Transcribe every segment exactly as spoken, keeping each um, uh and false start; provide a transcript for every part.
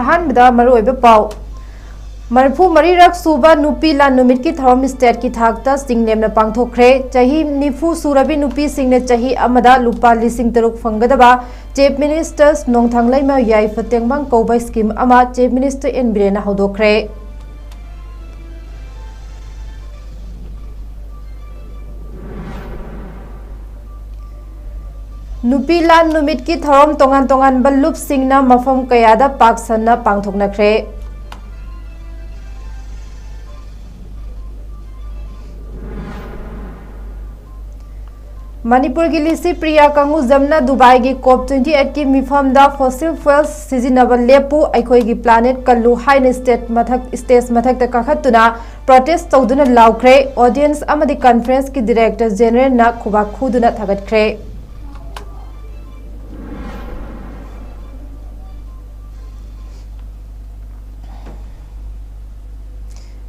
ꯑꯍꯥꯟꯕꯗ ꯃꯔꯨꯑꯣꯏꯕ ꯄꯥꯎ꯫ ꯃꯔꯤꯐꯨ ꯃꯔꯤꯔꯛ ꯁꯨꯕ ꯅꯨꯄꯤ ꯂꯥꯟ ꯅꯨꯃꯤꯠꯀꯤ ꯊꯧꯔꯝ ꯁ꯭ꯇꯦꯠꯀꯤ ꯊꯥꯛꯇ ꯆꯤꯡꯂꯦꯝꯅ ꯄꯥꯡꯊꯣꯛꯈ꯭ꯔꯦ꯫ ꯆꯍꯤ ꯅꯤꯐꯨ ꯁꯨꯔꯕꯤ ꯅꯨꯄꯤꯁꯤꯡꯅ ꯆꯍꯤ ꯑꯃꯗ ꯂꯨꯄꯥ ꯂꯤꯁꯤꯡ ꯇꯔꯨꯛ ꯐꯪꯒꯗꯕ ꯆꯤꯐ ꯃꯤꯅꯤꯁꯇꯔꯁ ꯅꯣꯡꯊꯥꯡꯂꯩꯃ ꯌꯥꯏꯐ ꯇꯦꯡꯕꯥꯡ ꯀꯧꯕ ꯁ꯭ꯀꯤꯝ ꯑꯃ ꯆꯤꯐ ꯃꯤꯅꯤꯁꯇꯔ ꯑꯦꯟ ꯕꯤꯔꯦꯟꯅ ꯍꯧꯗꯣꯛꯈ꯭ꯔꯦ꯫ ꯅꯨꯄꯤ ꯂꯥꯟ ꯅꯨꯃꯤꯠꯀꯤ ꯊꯧꯔꯝ ꯇꯣꯉꯥꯟ ꯇꯣꯉꯥꯟꯕ ꯂꯨꯞꯁꯤꯡꯅ ꯃꯐꯝ ꯀꯌꯥꯗ ꯄꯥꯛ ꯁꯟꯅ ꯄꯥꯡꯊꯣꯛꯅꯈ꯭ꯔꯦ꯫ ꯃꯅꯤꯄꯨꯔꯒꯤ ꯂꯤꯁꯤ ꯄ꯭ꯔꯤꯌꯥ ꯀꯪꯒꯨꯖꯝꯅ ꯗꯨꯕꯥꯏꯒꯤ ꯀꯣꯞ ꯇ꯭ꯋꯦꯟꯇꯤ ꯑꯩꯠꯀꯤ ꯃꯤꯐꯝꯗ "Fossil fuels ꯁꯤꯖꯤꯟꯅꯕ ꯂꯦꯞꯄꯨ, ꯑꯩꯈꯣꯏꯒꯤ ꯄ꯭ꯂꯥꯅꯦꯠ ꯀꯜꯂꯨ" ꯍꯥꯏꯅ ꯁ꯭ꯇꯦꯠ ꯃꯊꯛ, ꯁ꯭ꯇꯦꯖ ꯃꯊꯛꯇ ꯀꯥꯈꯠꯇꯨꯅ ꯄ꯭ꯔꯣꯇꯦꯁ ꯇꯧꯗꯨꯅ ꯂꯥꯎꯈ꯭ꯔꯦ꯫ ꯑꯣꯗꯤꯌꯦꯟꯁ ꯑꯃꯗꯤ ꯀꯟꯐ꯭ꯔꯦꯟꯁꯀꯤ ꯗꯤꯔꯦꯛꯇꯔ ꯖꯦꯅꯔꯦꯜꯅ ꯈꯨꯕꯥꯛ ꯈꯨꯗꯨꯅ ꯊꯥꯒꯠꯈ꯭ꯔꯦ꯫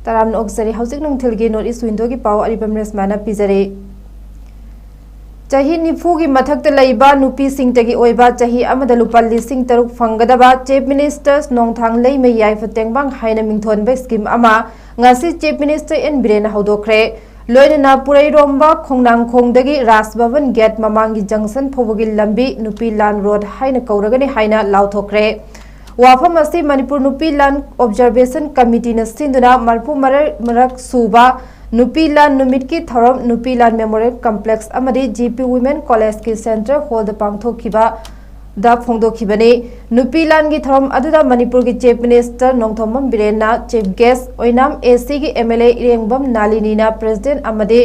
ꯇꯔꯥꯝꯅ ꯑꯣꯛꯆꯔꯤ꯫ ꯍꯧꯖꯤꯛ ꯅꯨꯡꯊꯤꯜꯒꯤ ꯅꯣꯔꯠ ꯏꯁ ꯋꯤꯟꯗꯣꯒꯤ ꯄꯥꯎ ꯑꯔꯤꯕꯝ ꯔꯦꯁꯃꯥꯅ ꯄꯤꯖꯔꯤ꯫ ꯆꯍꯤ ꯅꯤꯐꯨꯒꯤ ꯃꯊꯛꯇ ꯂꯩꯕ ꯅꯨꯄꯤꯁꯤꯡꯇꯒꯤ ꯑꯣꯏꯕ ꯆꯍꯤ ꯑꯃꯗ ꯂꯨꯄꯥ ꯂꯤꯁꯤꯡ ꯇꯔꯨꯛ ꯐꯪꯒꯗꯕ ꯆꯤꯐ ꯃꯤꯅꯤꯁꯇꯔꯁ ꯅꯣꯡꯊꯥꯡ ꯂꯩꯃ ꯌꯥꯏꯐ ꯇꯦꯡꯕꯥꯡ ꯍꯥꯏꯅ ꯃꯤꯡꯊꯣꯟꯕ ꯁ꯭ꯀꯤꯝ ꯑꯃ ꯉꯁꯤ ꯆꯤꯐ ꯃꯤꯅꯤꯁꯇꯔ ꯑꯦꯟ ꯕꯤꯔꯦꯟꯅ ꯍꯧꯗꯣꯛꯈ꯭ꯔꯦ꯫ ꯂꯣꯏꯅꯅ ꯄꯨꯔꯩꯔꯣꯝꯕ ꯈꯣꯡꯅꯥꯡꯈꯣꯡꯗꯒꯤ ꯔꯥꯖ ꯚꯕꯟ ꯒꯦꯠ ꯃꯃꯥꯡꯒꯤ ꯖꯪꯁꯟ ꯐꯥꯎꯕꯒꯤ ꯂꯝꯕꯤ ꯅꯨꯄꯤ ꯂꯥꯟ ꯔꯣꯗ ꯍꯥꯏꯅ ꯀꯧꯔꯒꯅꯤ ꯍꯥꯏꯅ ꯂꯥꯎꯊꯣꯛꯈ꯭ꯔꯦ꯫ ꯋꯥꯐꯝ ꯑꯁꯤ ꯃꯅꯤꯄꯨꯔ ꯅꯨꯄꯤ ꯂꯥꯟ ꯑꯣꯕꯖꯔꯕꯦꯁꯟ ꯀꯃꯤꯇꯤꯅ ꯁꯤꯟꯗꯨꯅ ꯃꯔꯤꯐꯨ ꯃꯔꯛ ꯁꯨꯕ ꯅꯨꯄꯤ ꯂꯥꯟ ꯅꯨꯃꯤꯠꯀꯤ ꯊꯧꯔꯝ ꯅꯨꯄꯤ ꯂꯥꯟ ꯃꯦꯃꯣꯔꯤꯌꯦꯜ ꯀꯝꯄ꯭ꯂꯦꯛꯁ ꯑꯃꯗꯤ ꯖꯤ ꯄꯤ ꯋꯨꯃꯦꯟ ꯀꯣꯂꯦꯖꯀꯤ ꯁꯦꯟꯇ꯭ꯔꯦꯜ ꯍꯣꯜꯗ ꯄꯥꯡꯊꯣꯛꯈꯤꯕ ꯗ ꯐꯣꯡꯗꯣꯛꯈꯤꯕꯅꯤ꯫ ꯅꯨꯄꯤ ꯂꯥꯟꯒꯤ ꯊꯧꯔꯝ ꯑꯗꯨꯗ ꯃꯅꯤꯄꯨꯔꯒꯤ ꯆꯤꯐ ꯃꯤꯅꯤꯁꯇꯔ ꯅꯣꯡꯊꯣꯝꯕꯝ ꯕꯤꯔꯦꯟꯅ ꯆꯤꯐ ꯒꯦꯁ, ꯑꯣꯏꯅꯥꯝ ꯑꯦ ꯁꯤꯒꯤ ꯑꯦꯝ ꯑꯦꯜ ꯑꯦ ꯏꯔꯦꯡꯕꯝ ꯅꯥꯂꯤꯅꯤꯅ ꯄ꯭ꯔꯦꯁꯤꯗꯦꯟꯠ ꯑꯃꯗꯤ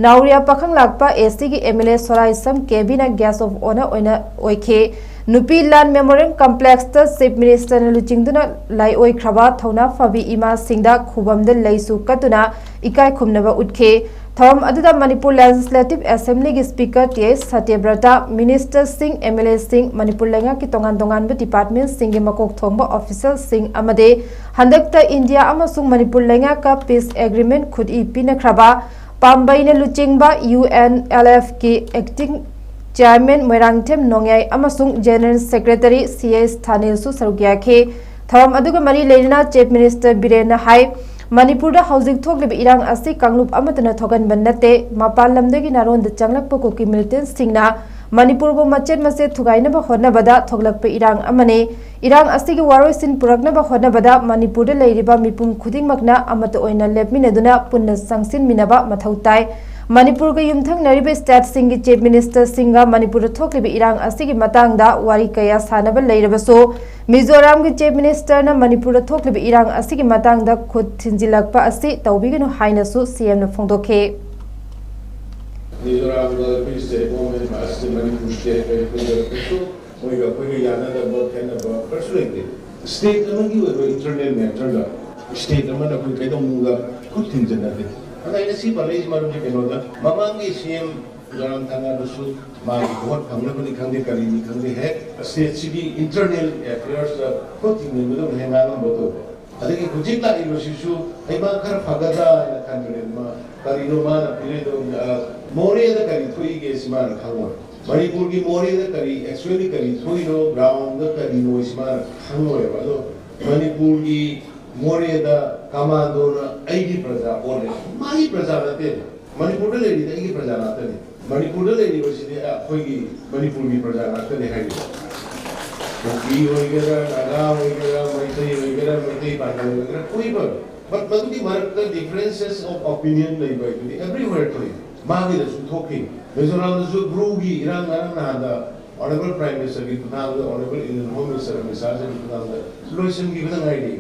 ꯅꯥꯎꯔꯤꯌꯥ ꯄꯥꯈꯪꯂꯥꯛꯄ ꯑꯦ ꯁꯤꯒꯤ ꯑꯦꯝ ꯑꯦꯜ ꯑꯦ ꯁꯣꯔꯥꯏꯁꯝ ꯀꯦꯕꯤꯅ ꯒꯦꯁ ꯑꯣꯐ ꯑꯣꯅꯔ ꯑꯣꯏꯅ ꯑꯣꯏꯈꯤ꯫ ꯅꯨꯄꯤ ꯂꯥꯟ ꯃꯦꯃꯣꯔꯤꯌꯦꯜ ꯀꯝꯄ꯭ꯂꯦꯛꯁꯇ ꯆꯤꯐ ꯃꯤꯅꯤꯁꯇꯔꯅ ꯂꯨꯆꯤꯡꯗꯨꯅ ꯂꯥꯏꯑꯣꯏꯈ꯭ꯔꯕ ꯊꯧꯅꯥ ꯐꯕꯤ ꯏꯃꯥꯁꯤꯡꯗ ꯈꯨꯕꯝꯗ ꯂꯩꯁꯨ ꯀꯠꯇꯨꯅ ꯏꯀꯥꯏ ꯈꯨꯝꯅꯕ ꯎꯠꯈꯤ꯫ ꯊꯧꯔꯝ ꯑꯗꯨꯗ ꯃꯅꯤꯄꯨꯔ ꯂꯦꯖꯤꯁꯂꯦꯇꯤꯚ ꯑꯦꯁꯦꯝꯕ꯭ꯂꯤꯒꯤ ꯁ꯭ꯄꯤꯀꯔ ꯇꯤ ꯑꯩꯆ ꯁꯇ꯭ꯌꯕ꯭ꯔꯇ, ꯃꯤꯅꯤꯁꯇꯔꯁꯤꯡ, ꯑꯦꯝ ꯑꯦꯜ ꯑꯦꯁꯤꯡ, ꯃꯅꯤꯄꯨꯔ ꯂꯩꯉꯥꯛꯀꯤ ꯇꯣꯉꯥꯟ ꯇꯣꯉꯥꯟꯕ ꯗꯤꯄꯥꯔꯠꯃꯦꯟꯠꯁꯤꯡꯒꯤ ꯃꯀꯣꯛ ꯊꯣꯡꯕ ꯑꯣꯐꯤꯁꯤꯌꯦꯜꯁꯤꯡ ꯑꯃꯗꯤ ꯍꯟꯗꯛꯇ ꯏꯟꯗꯤꯌꯥ ꯑꯃꯁꯨꯡ ꯃꯅꯤꯄꯨꯔ ꯂꯩꯉꯥꯛꯀ ꯄꯤꯁ ꯑꯦꯒ꯭ꯔꯤꯃꯦꯟꯠ ꯈꯨꯠꯏ ꯄꯤꯅꯈ꯭ꯔꯕ ꯄꯥꯝꯕꯩꯅ ꯂꯨꯆꯤꯡꯕ ꯌꯨ ꯑꯦꯟ ꯑꯦꯜ ꯑꯦꯐꯀꯤ ꯑꯦꯛꯇꯤꯡ ꯆꯤꯌꯥꯔꯃꯦꯟ ꯃꯣꯏꯔꯥꯡꯊꯦꯝ ꯅꯣꯡꯌꯥꯏ ꯑꯃꯁꯨꯡ ꯖꯦꯅꯔꯦꯜ ꯁꯦꯀ꯭ꯔꯦꯇꯔꯤ ꯁꯤ ꯑꯦꯁ ꯊꯥꯅꯤꯜꯁꯨ ꯁꯔꯨꯛ ꯌꯥꯈꯤ꯫ ꯊꯧꯔꯝ ꯑꯗꯨꯒ ꯃꯔꯤ ꯂꯩꯅꯅ Chief Minister ꯕꯤꯔꯦꯟꯅ ꯍꯥꯏ, ꯃꯅꯤꯄꯨꯔꯗ ꯍꯧꯖꯤꯛ ꯊꯣꯛꯂꯤꯕ ꯏꯔꯥꯡ ꯑꯁꯤ ꯀꯥꯡꯂꯨꯞ ꯑꯃꯠꯇꯅ ꯊꯣꯛꯍꯟꯕ ꯅꯠꯇꯦ꯫ ꯃꯄꯥꯟ ꯂꯝꯗꯒꯤ ꯅꯥꯔꯣꯟꯗ ꯆꯪꯂꯛꯄ ꯀꯨꯀꯤ militantꯁꯤꯡꯅ ꯃꯅꯤꯄꯨꯔꯕꯨ ꯃꯆꯦꯠ ꯃꯆꯦꯠ ꯊꯨꯒꯥꯏꯅꯕ ꯍꯣꯠꯅꯕꯗ ꯊꯣꯛꯂꯛꯄ ꯏꯔꯥꯡ ꯑꯃꯅꯤ꯫ ꯏꯔꯥꯡ ꯑꯁꯤꯒꯤ ꯋꯥꯔꯣꯏꯁꯤꯟ ꯄꯨꯔꯛꯅꯕ ꯍꯣꯠꯅꯕꯗ ꯃꯅꯤꯄꯨꯔꯗ ꯂꯩꯔꯤꯕ ꯃꯤꯄꯨꯝ ꯈꯨꯗꯤꯡꯃꯛꯅ ꯑꯃꯠꯇ ꯑꯣꯏꯅ ꯂꯦꯞꯃꯤꯟꯅꯗꯨꯅ ꯄꯨꯟꯅ ꯆꯪꯁꯤꯟꯃꯤꯟꯅꯕ ꯃꯊꯧ ꯇꯥꯏ꯫ ꯃꯅꯤꯄꯨꯔꯒ ꯌꯨꯝꯊꯪꯅꯔꯤꯕ stateꯁꯤꯡꯒꯤ Chief Ministerꯁꯤꯡꯒ ꯃꯅꯤꯄꯨꯔꯗ ꯊꯣꯛꯂꯤꯕ ꯏꯔꯥꯡ ꯑꯁꯤꯒꯤ ꯃꯇꯥꯡꯗ ꯋꯥꯔꯤ ꯀꯌꯥ ꯁꯥꯅꯕ ꯂꯩꯔꯕꯁꯨ, ꯃꯤꯖꯣꯔꯥꯝꯒꯤ Chief Ministerꯅ ꯃꯅꯤꯄꯨꯔꯗ ꯊꯣꯛꯂꯤꯕ ꯏꯔꯥꯡ ꯑꯁꯤꯒꯤ ꯃꯇꯥꯡꯗ ꯈꯨꯠ ꯊꯤꯟꯖꯤꯜꯂꯛꯄ ꯑꯁꯤ ꯇꯧꯕꯤꯒꯅꯨ ꯍꯥꯏꯅꯁꯨ CMꯅ ꯐꯣꯡꯗꯣꯛꯈꯤ꯫ ꯃꯤꯖꯣꯔꯥꯝꯒ ꯑꯩꯈꯣꯏ state government ꯑꯁꯤ ꯃꯅꯤꯄꯨꯔ state ꯑꯩꯈꯣꯏꯗ ꯀꯩꯁꯨ ꯃꯣꯏꯒ ꯑꯩꯈꯣꯏꯒ ꯌꯥꯅꯗꯕ ꯈꯦꯠꯅꯕ ꯀꯔꯤꯁꯨ ꯂꯩꯇꯦ꯫ State ꯑꯃꯒꯤ ꯑꯣꯏꯕ internal matterꯗ state ꯑꯃꯅ ꯑꯩꯈꯣꯏ ꯀꯩꯗꯧꯅꯨꯡꯗ ꯈꯨꯠ ꯊꯤꯟꯖꯤꯟꯅꯗꯦ꯫ ꯑꯗ ꯑꯩꯅ ꯁꯤ ꯄꯜꯂꯛꯏꯁꯤ ꯃꯔꯝꯗꯤ ꯀꯩꯅꯣꯗ, ꯃꯃꯥꯡꯒꯤ CM ꯖꯣꯔꯥꯝ ꯊꯪꯒꯥꯗꯨꯁꯨ ꯃꯥꯒꯤ vote ꯐꯪꯅꯕꯅꯤ ꯈꯪꯗꯦ, ꯀꯔꯤꯅꯤ ꯈꯪꯗꯦ, ꯍꯦꯛ stateꯁꯤꯒꯤ internal affairsꯇ ꯈꯨꯠ ꯊꯤꯡꯖꯤꯟꯕꯗꯧꯅ ꯍꯦꯛ ꯉꯥꯡꯉꯝꯕ ꯇꯧꯕ꯫ ꯑꯗꯒꯤ ꯍꯧꯖꯤꯛ ꯂꯥꯛꯏꯕꯁꯤꯁꯨ ꯑꯩ ꯃꯥ ꯈꯔ ꯐꯒꯗ꯭ꯔꯥ ꯍꯥꯏꯅ ꯈꯟꯕꯅꯦ꯫ ꯃꯥ ꯀꯔꯤꯅꯣ ꯃꯥꯅ ꯄꯤꯔꯛꯏꯗꯣ? ꯑ, ꯃꯣꯔꯦꯗ ꯀꯔꯤ ꯊꯣꯛꯏꯒꯦ ꯁꯤ ꯃꯥꯅ ꯈꯪꯉꯣꯏ꯫ ꯃꯅꯤꯄꯨꯔꯒꯤ ꯃꯣꯔꯦꯗ ꯀꯔꯤ, actually ꯀꯔꯤ ꯊꯣꯛꯏꯅꯣ, groundꯗ ꯀꯔꯤꯅꯣ ꯁꯤ ꯃꯥꯅ ꯈꯪꯉꯣꯏꯕ꯫ ꯑꯗꯣ ꯃꯅꯤꯄꯨꯔꯒꯤ ꯃꯣꯔꯦꯗ commandoꯅ ꯑꯩꯒꯤ ꯄ꯭ꯔꯖꯥ ꯑꯣꯜꯂꯦ꯫ ꯃꯥꯒꯤ ꯄ꯭ꯔꯖꯥ ꯅꯠꯇꯦ꯫ ꯃꯅꯤꯄꯨꯔꯗ ꯂꯩꯔꯤꯗꯤ ꯑꯩꯒꯤ ꯄ꯭ꯔꯖꯥ ꯉꯥꯛꯇꯅꯤ꯫ ꯃꯅꯤꯄꯨꯔꯗ ꯂꯩꯔꯤꯕꯁꯤꯗꯤ ꯑꯩꯈꯣꯏꯒꯤ ꯃꯅꯤꯄꯨꯔꯒꯤ ꯄ꯭ꯔꯖꯥ ꯉꯥꯛꯇꯅꯤ ꯍꯥꯏꯔꯤꯕ꯫ ꯀꯨꯀꯤ ꯑꯣꯏꯒꯦꯔꯥ, ꯅꯥꯒꯥ ꯑꯣꯏꯒꯦꯔꯥ, ꯃꯩꯇꯩ ꯑꯣꯏꯒꯦꯔꯥ, ꯃꯩꯇꯩ ꯄꯥꯉꯜ ꯑꯣꯏꯒꯦꯔꯥ, whoever꯫ But ꯃꯗꯨꯒꯤ ꯃꯔꯛꯇ differences of opinion ꯂꯩꯕ ꯍꯥꯏꯗꯨꯗꯤ everywhere ꯊꯣꯛꯏ꯫ ꯃꯥꯒꯤꯗꯁꯨ ꯊꯣꯛꯈꯤ꯫ ꯃꯤꯖꯣꯔꯥꯝꯗꯁꯨ ꯕ꯭ꯔꯨꯒꯤ ꯏꯔꯥꯡ ꯉꯔꯥꯡ ꯅꯍꯥꯟꯗ Honourable Prime Ministerꯒꯤ ꯈꯨꯊꯥꯡꯗ, Honourable Indian Home Minister Amit ꯁꯥꯍꯒꯤ ꯈꯨꯊꯥꯡꯗ ꯂꯣꯏꯁꯤꯟꯈꯤꯕꯗ ꯉꯥꯏꯔꯤ꯫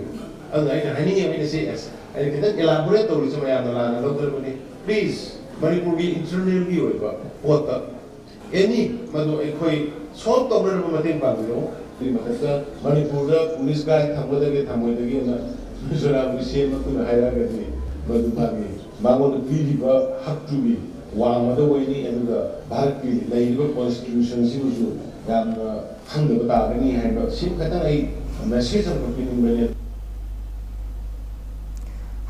ꯑꯗꯨꯅ ꯑꯩꯅ ꯍꯥꯏꯅꯤꯡꯉꯤꯕ ꯑꯩꯅ ꯁꯤ, ꯑꯁ, ꯑꯩꯅ ꯈꯤꯇꯪ elaborate ꯇꯧꯔꯤꯁꯦ ꯃꯌꯥꯝꯅ ꯂꯥꯟꯅ ꯂꯧꯗꯅꯕꯅꯤ꯫ Please, ꯃꯅꯤꯄꯨꯔꯒꯤ internalꯒꯤ ꯑꯣꯏꯕ ꯄꯣꯠꯇ any ꯃꯗꯨ ꯑꯩꯈꯣꯏ solve ꯇꯧꯅꯅꯕ ꯃꯇꯦꯡ ꯄꯥꯡꯕꯤꯔꯛꯎ꯫ ꯑꯗꯨꯒꯤ ꯃꯊꯛꯇ ꯃꯅꯤꯄꯨꯔꯗ police guard ꯊꯝꯒꯗꯒꯦ ꯊꯝꯃꯣꯏꯗꯒꯦꯅ ꯃꯤꯖꯣꯔꯥꯝꯒꯤ CM ꯑꯗꯨꯅ ꯍꯥꯏꯔꯛꯑꯒꯗꯤ ꯃꯗꯨ ꯃꯥꯒꯤ ꯃꯉꯣꯟꯗ ꯄꯤꯔꯤꯕ ꯍꯛꯇꯨꯒꯤ ꯋꯥꯡꯃꯗ ꯑꯣꯏꯅꯤ꯫ ꯑꯗꯨꯒ ꯚꯥꯔꯠꯀꯤ ꯂꯩꯔꯤꯕ constitutionꯁꯤꯕꯨꯁꯨ ꯌꯥꯝꯅ ꯈꯪꯗꯕ ꯇꯥꯒꯅꯤ ꯍꯥꯏꯕ ꯁꯤ ꯈꯛꯇꯪ ꯑꯩ message ꯑꯃꯈꯛ ꯄꯤꯅꯤꯡꯕꯅꯦ꯫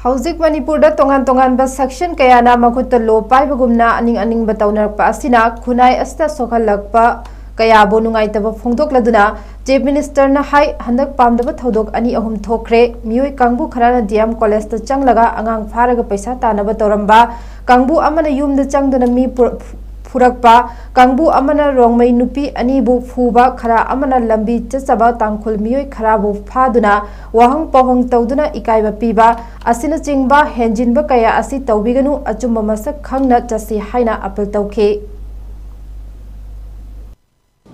ꯍꯧꯖꯤꯛ ꯃꯅꯤꯄꯨꯔꯗ ꯇꯣꯉꯥꯟ ꯇꯣꯉꯥꯟꯕ section ꯀꯌꯥꯅ ꯃꯈꯨꯠꯇ ꯂꯣ ꯄꯥꯏꯕꯒꯨꯝꯅ ꯑꯅꯤꯡ ꯑꯅꯤꯡꯕ ꯇꯧꯅꯔꯛꯄ ꯑꯁꯤꯅ ꯈꯨꯟꯅꯥꯏ ꯑꯁꯤꯗ ꯁꯣꯛꯍꯜꯂꯛꯄ ꯀꯌꯥꯕꯨ ꯅꯨꯡꯉꯥꯏꯇꯕ ꯐꯣꯡꯗꯣꯛꯂꯗꯨꯅ ꯆꯤꯐ ꯃꯤꯅꯤꯁꯇꯔꯅ ꯍꯥꯏ, ꯍꯟꯗꯛ ꯄꯥꯝꯗꯕ ꯊꯧꯗꯣꯛ ꯑꯅꯤ ꯑꯍꯨꯝ ꯊꯣꯛꯈ꯭ꯔꯦ꯫ ꯃꯤꯑꯣꯏ ꯀꯥꯡꯕꯨ ꯈꯔꯅ ꯗꯤ ꯑꯦꯝ ꯀꯣꯂꯦꯖꯇ ꯆꯪꯂꯒ ꯑꯉꯥꯡ ꯐꯥꯔꯒ ꯄꯩꯁꯥ ꯇꯥꯟꯅꯕ ꯇꯧꯔꯝꯕ, ꯀꯥꯡꯕꯨ ꯑꯃꯅ ꯌꯨꯝꯗ ꯆꯪꯗꯨꯅ ꯃꯤ ꯄꯨꯔ-, ꯐꯨꯔꯛꯄ, ꯀꯥꯡꯕꯨ ꯑꯃꯅ ꯔꯣꯡꯃꯩ ꯅꯨꯄꯤ ꯑꯅꯤꯕꯨ ꯐꯨꯕ, ꯈꯔ ꯑꯃꯅ ꯂꯝꯕꯤ ꯆꯠꯆꯕ ꯇꯥꯡꯈꯨꯜ ꯃꯤꯑꯣꯏ ꯈꯔꯕꯨ ꯐꯥꯗꯨꯅ ꯋꯥꯍꯪ ꯄꯥꯎꯍꯪ ꯇꯧꯗꯨꯅ ꯏꯀꯥꯏꯕ ꯄꯤꯕ ꯑꯁꯤꯅꯆꯤꯡꯕ ꯍꯦꯟꯖꯤꯟꯕ ꯀꯌꯥ ꯑꯁꯤ ꯇꯧꯕꯤꯒꯅꯨ, ꯑꯆꯨꯝꯕ ꯃꯁꯛ ꯈꯪꯅ ꯆꯠꯁꯤ ꯍꯥꯏꯅ ꯑꯥꯄꯤꯜ ꯇꯧꯈꯤ꯫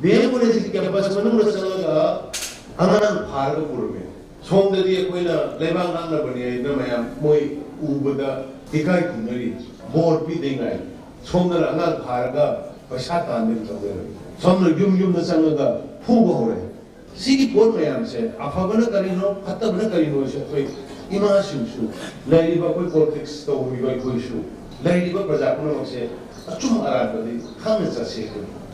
ꯗꯤ ꯑꯦꯝ ꯀꯣꯂꯦꯖꯀꯤ ꯀꯦꯝꯄꯁ ꯃꯅꯨꯡꯗ ꯆꯪꯉꯒ ꯑꯉꯥꯡ ꯐꯥꯔꯒ ꯄꯨꯔꯝꯃꯦ꯫ ꯁꯣꯝꯗꯗꯤ ꯑꯩꯈꯣꯏꯅ ꯂꯩꯕꯥꯛ ꯉꯥꯛꯅꯕꯅꯤ ꯍꯥꯏꯅ ꯃꯌꯥꯝ ꯃꯣꯏ ꯎꯕꯗ ꯏꯀꯥꯏ ꯈꯨꯝꯅꯔꯤ, ꯕꯣꯔ ꯄꯤꯗꯦ ꯉꯥꯏ꯫ ꯁꯣꯝꯗꯅ ꯑꯉꯥꯡ ꯐꯥꯔꯒ ꯄꯩꯁꯥ ꯇꯥꯟꯕꯒꯤ ꯇꯧꯖꯔꯝꯃꯤ꯫ ꯁꯣꯝꯅ ꯌꯨꯝ ꯌꯨꯝꯗ ꯆꯪꯉꯒ ꯐꯨꯕ ꯍꯧꯔꯦ꯫ ꯁꯤꯒꯤ ꯄꯣꯠ ꯃꯌꯥꯝꯁꯦ ꯑꯐꯕꯅ ꯀꯔꯤꯅꯣ, ꯐꯠꯇꯕꯅ ꯀꯔꯤꯅꯣꯁꯦ ꯑꯩꯈꯣꯏ ꯏꯃꯥꯁꯤꯡꯁꯨ, ꯂꯩꯔꯤꯕ ꯑꯩꯈꯣꯏ ꯄꯣꯂꯤꯇꯤꯛꯁ ꯇꯧꯔꯤꯕ ꯑꯩꯈꯣꯏꯁꯨ, ꯂꯩꯔꯤꯕ ꯄ꯭ꯔꯖꯥ ꯄꯨꯝꯅꯃꯛꯁꯦ ꯑꯆꯨꯝ ꯑꯔꯥꯟꯕꯗꯤ ꯈꯪꯅ ꯆꯠꯁꯦ꯫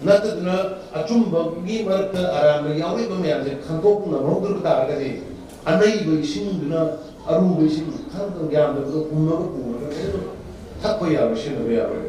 ꯅꯠꯇꯗꯅ ꯑꯆꯨꯝꯕꯒꯤ ꯃꯔꯛꯇ ꯑꯔꯥꯟꯕ ꯌꯥꯎꯔꯤꯕ ꯃꯌꯥꯝꯁꯦ ꯈꯪꯗꯣꯛꯄ ꯉꯝꯍꯧꯗ꯭ꯔꯕ ꯇꯥꯔꯒꯗꯤ, ꯑꯅꯩꯕ ꯏꯁꯤꯡꯗꯨꯅ ꯑꯔꯨꯕ ꯏꯁꯤꯡ ꯈꯔꯗꯪ ꯌꯥꯝꯗꯕꯗꯣ ꯄꯨꯝꯃꯒ ꯄꯨꯔꯒ ꯀꯔꯤꯝ ꯊꯛꯄ ꯌꯥꯔꯣꯏ, ꯁꯤꯖꯤꯟꯅꯕ ꯌꯥꯔꯣꯏ꯫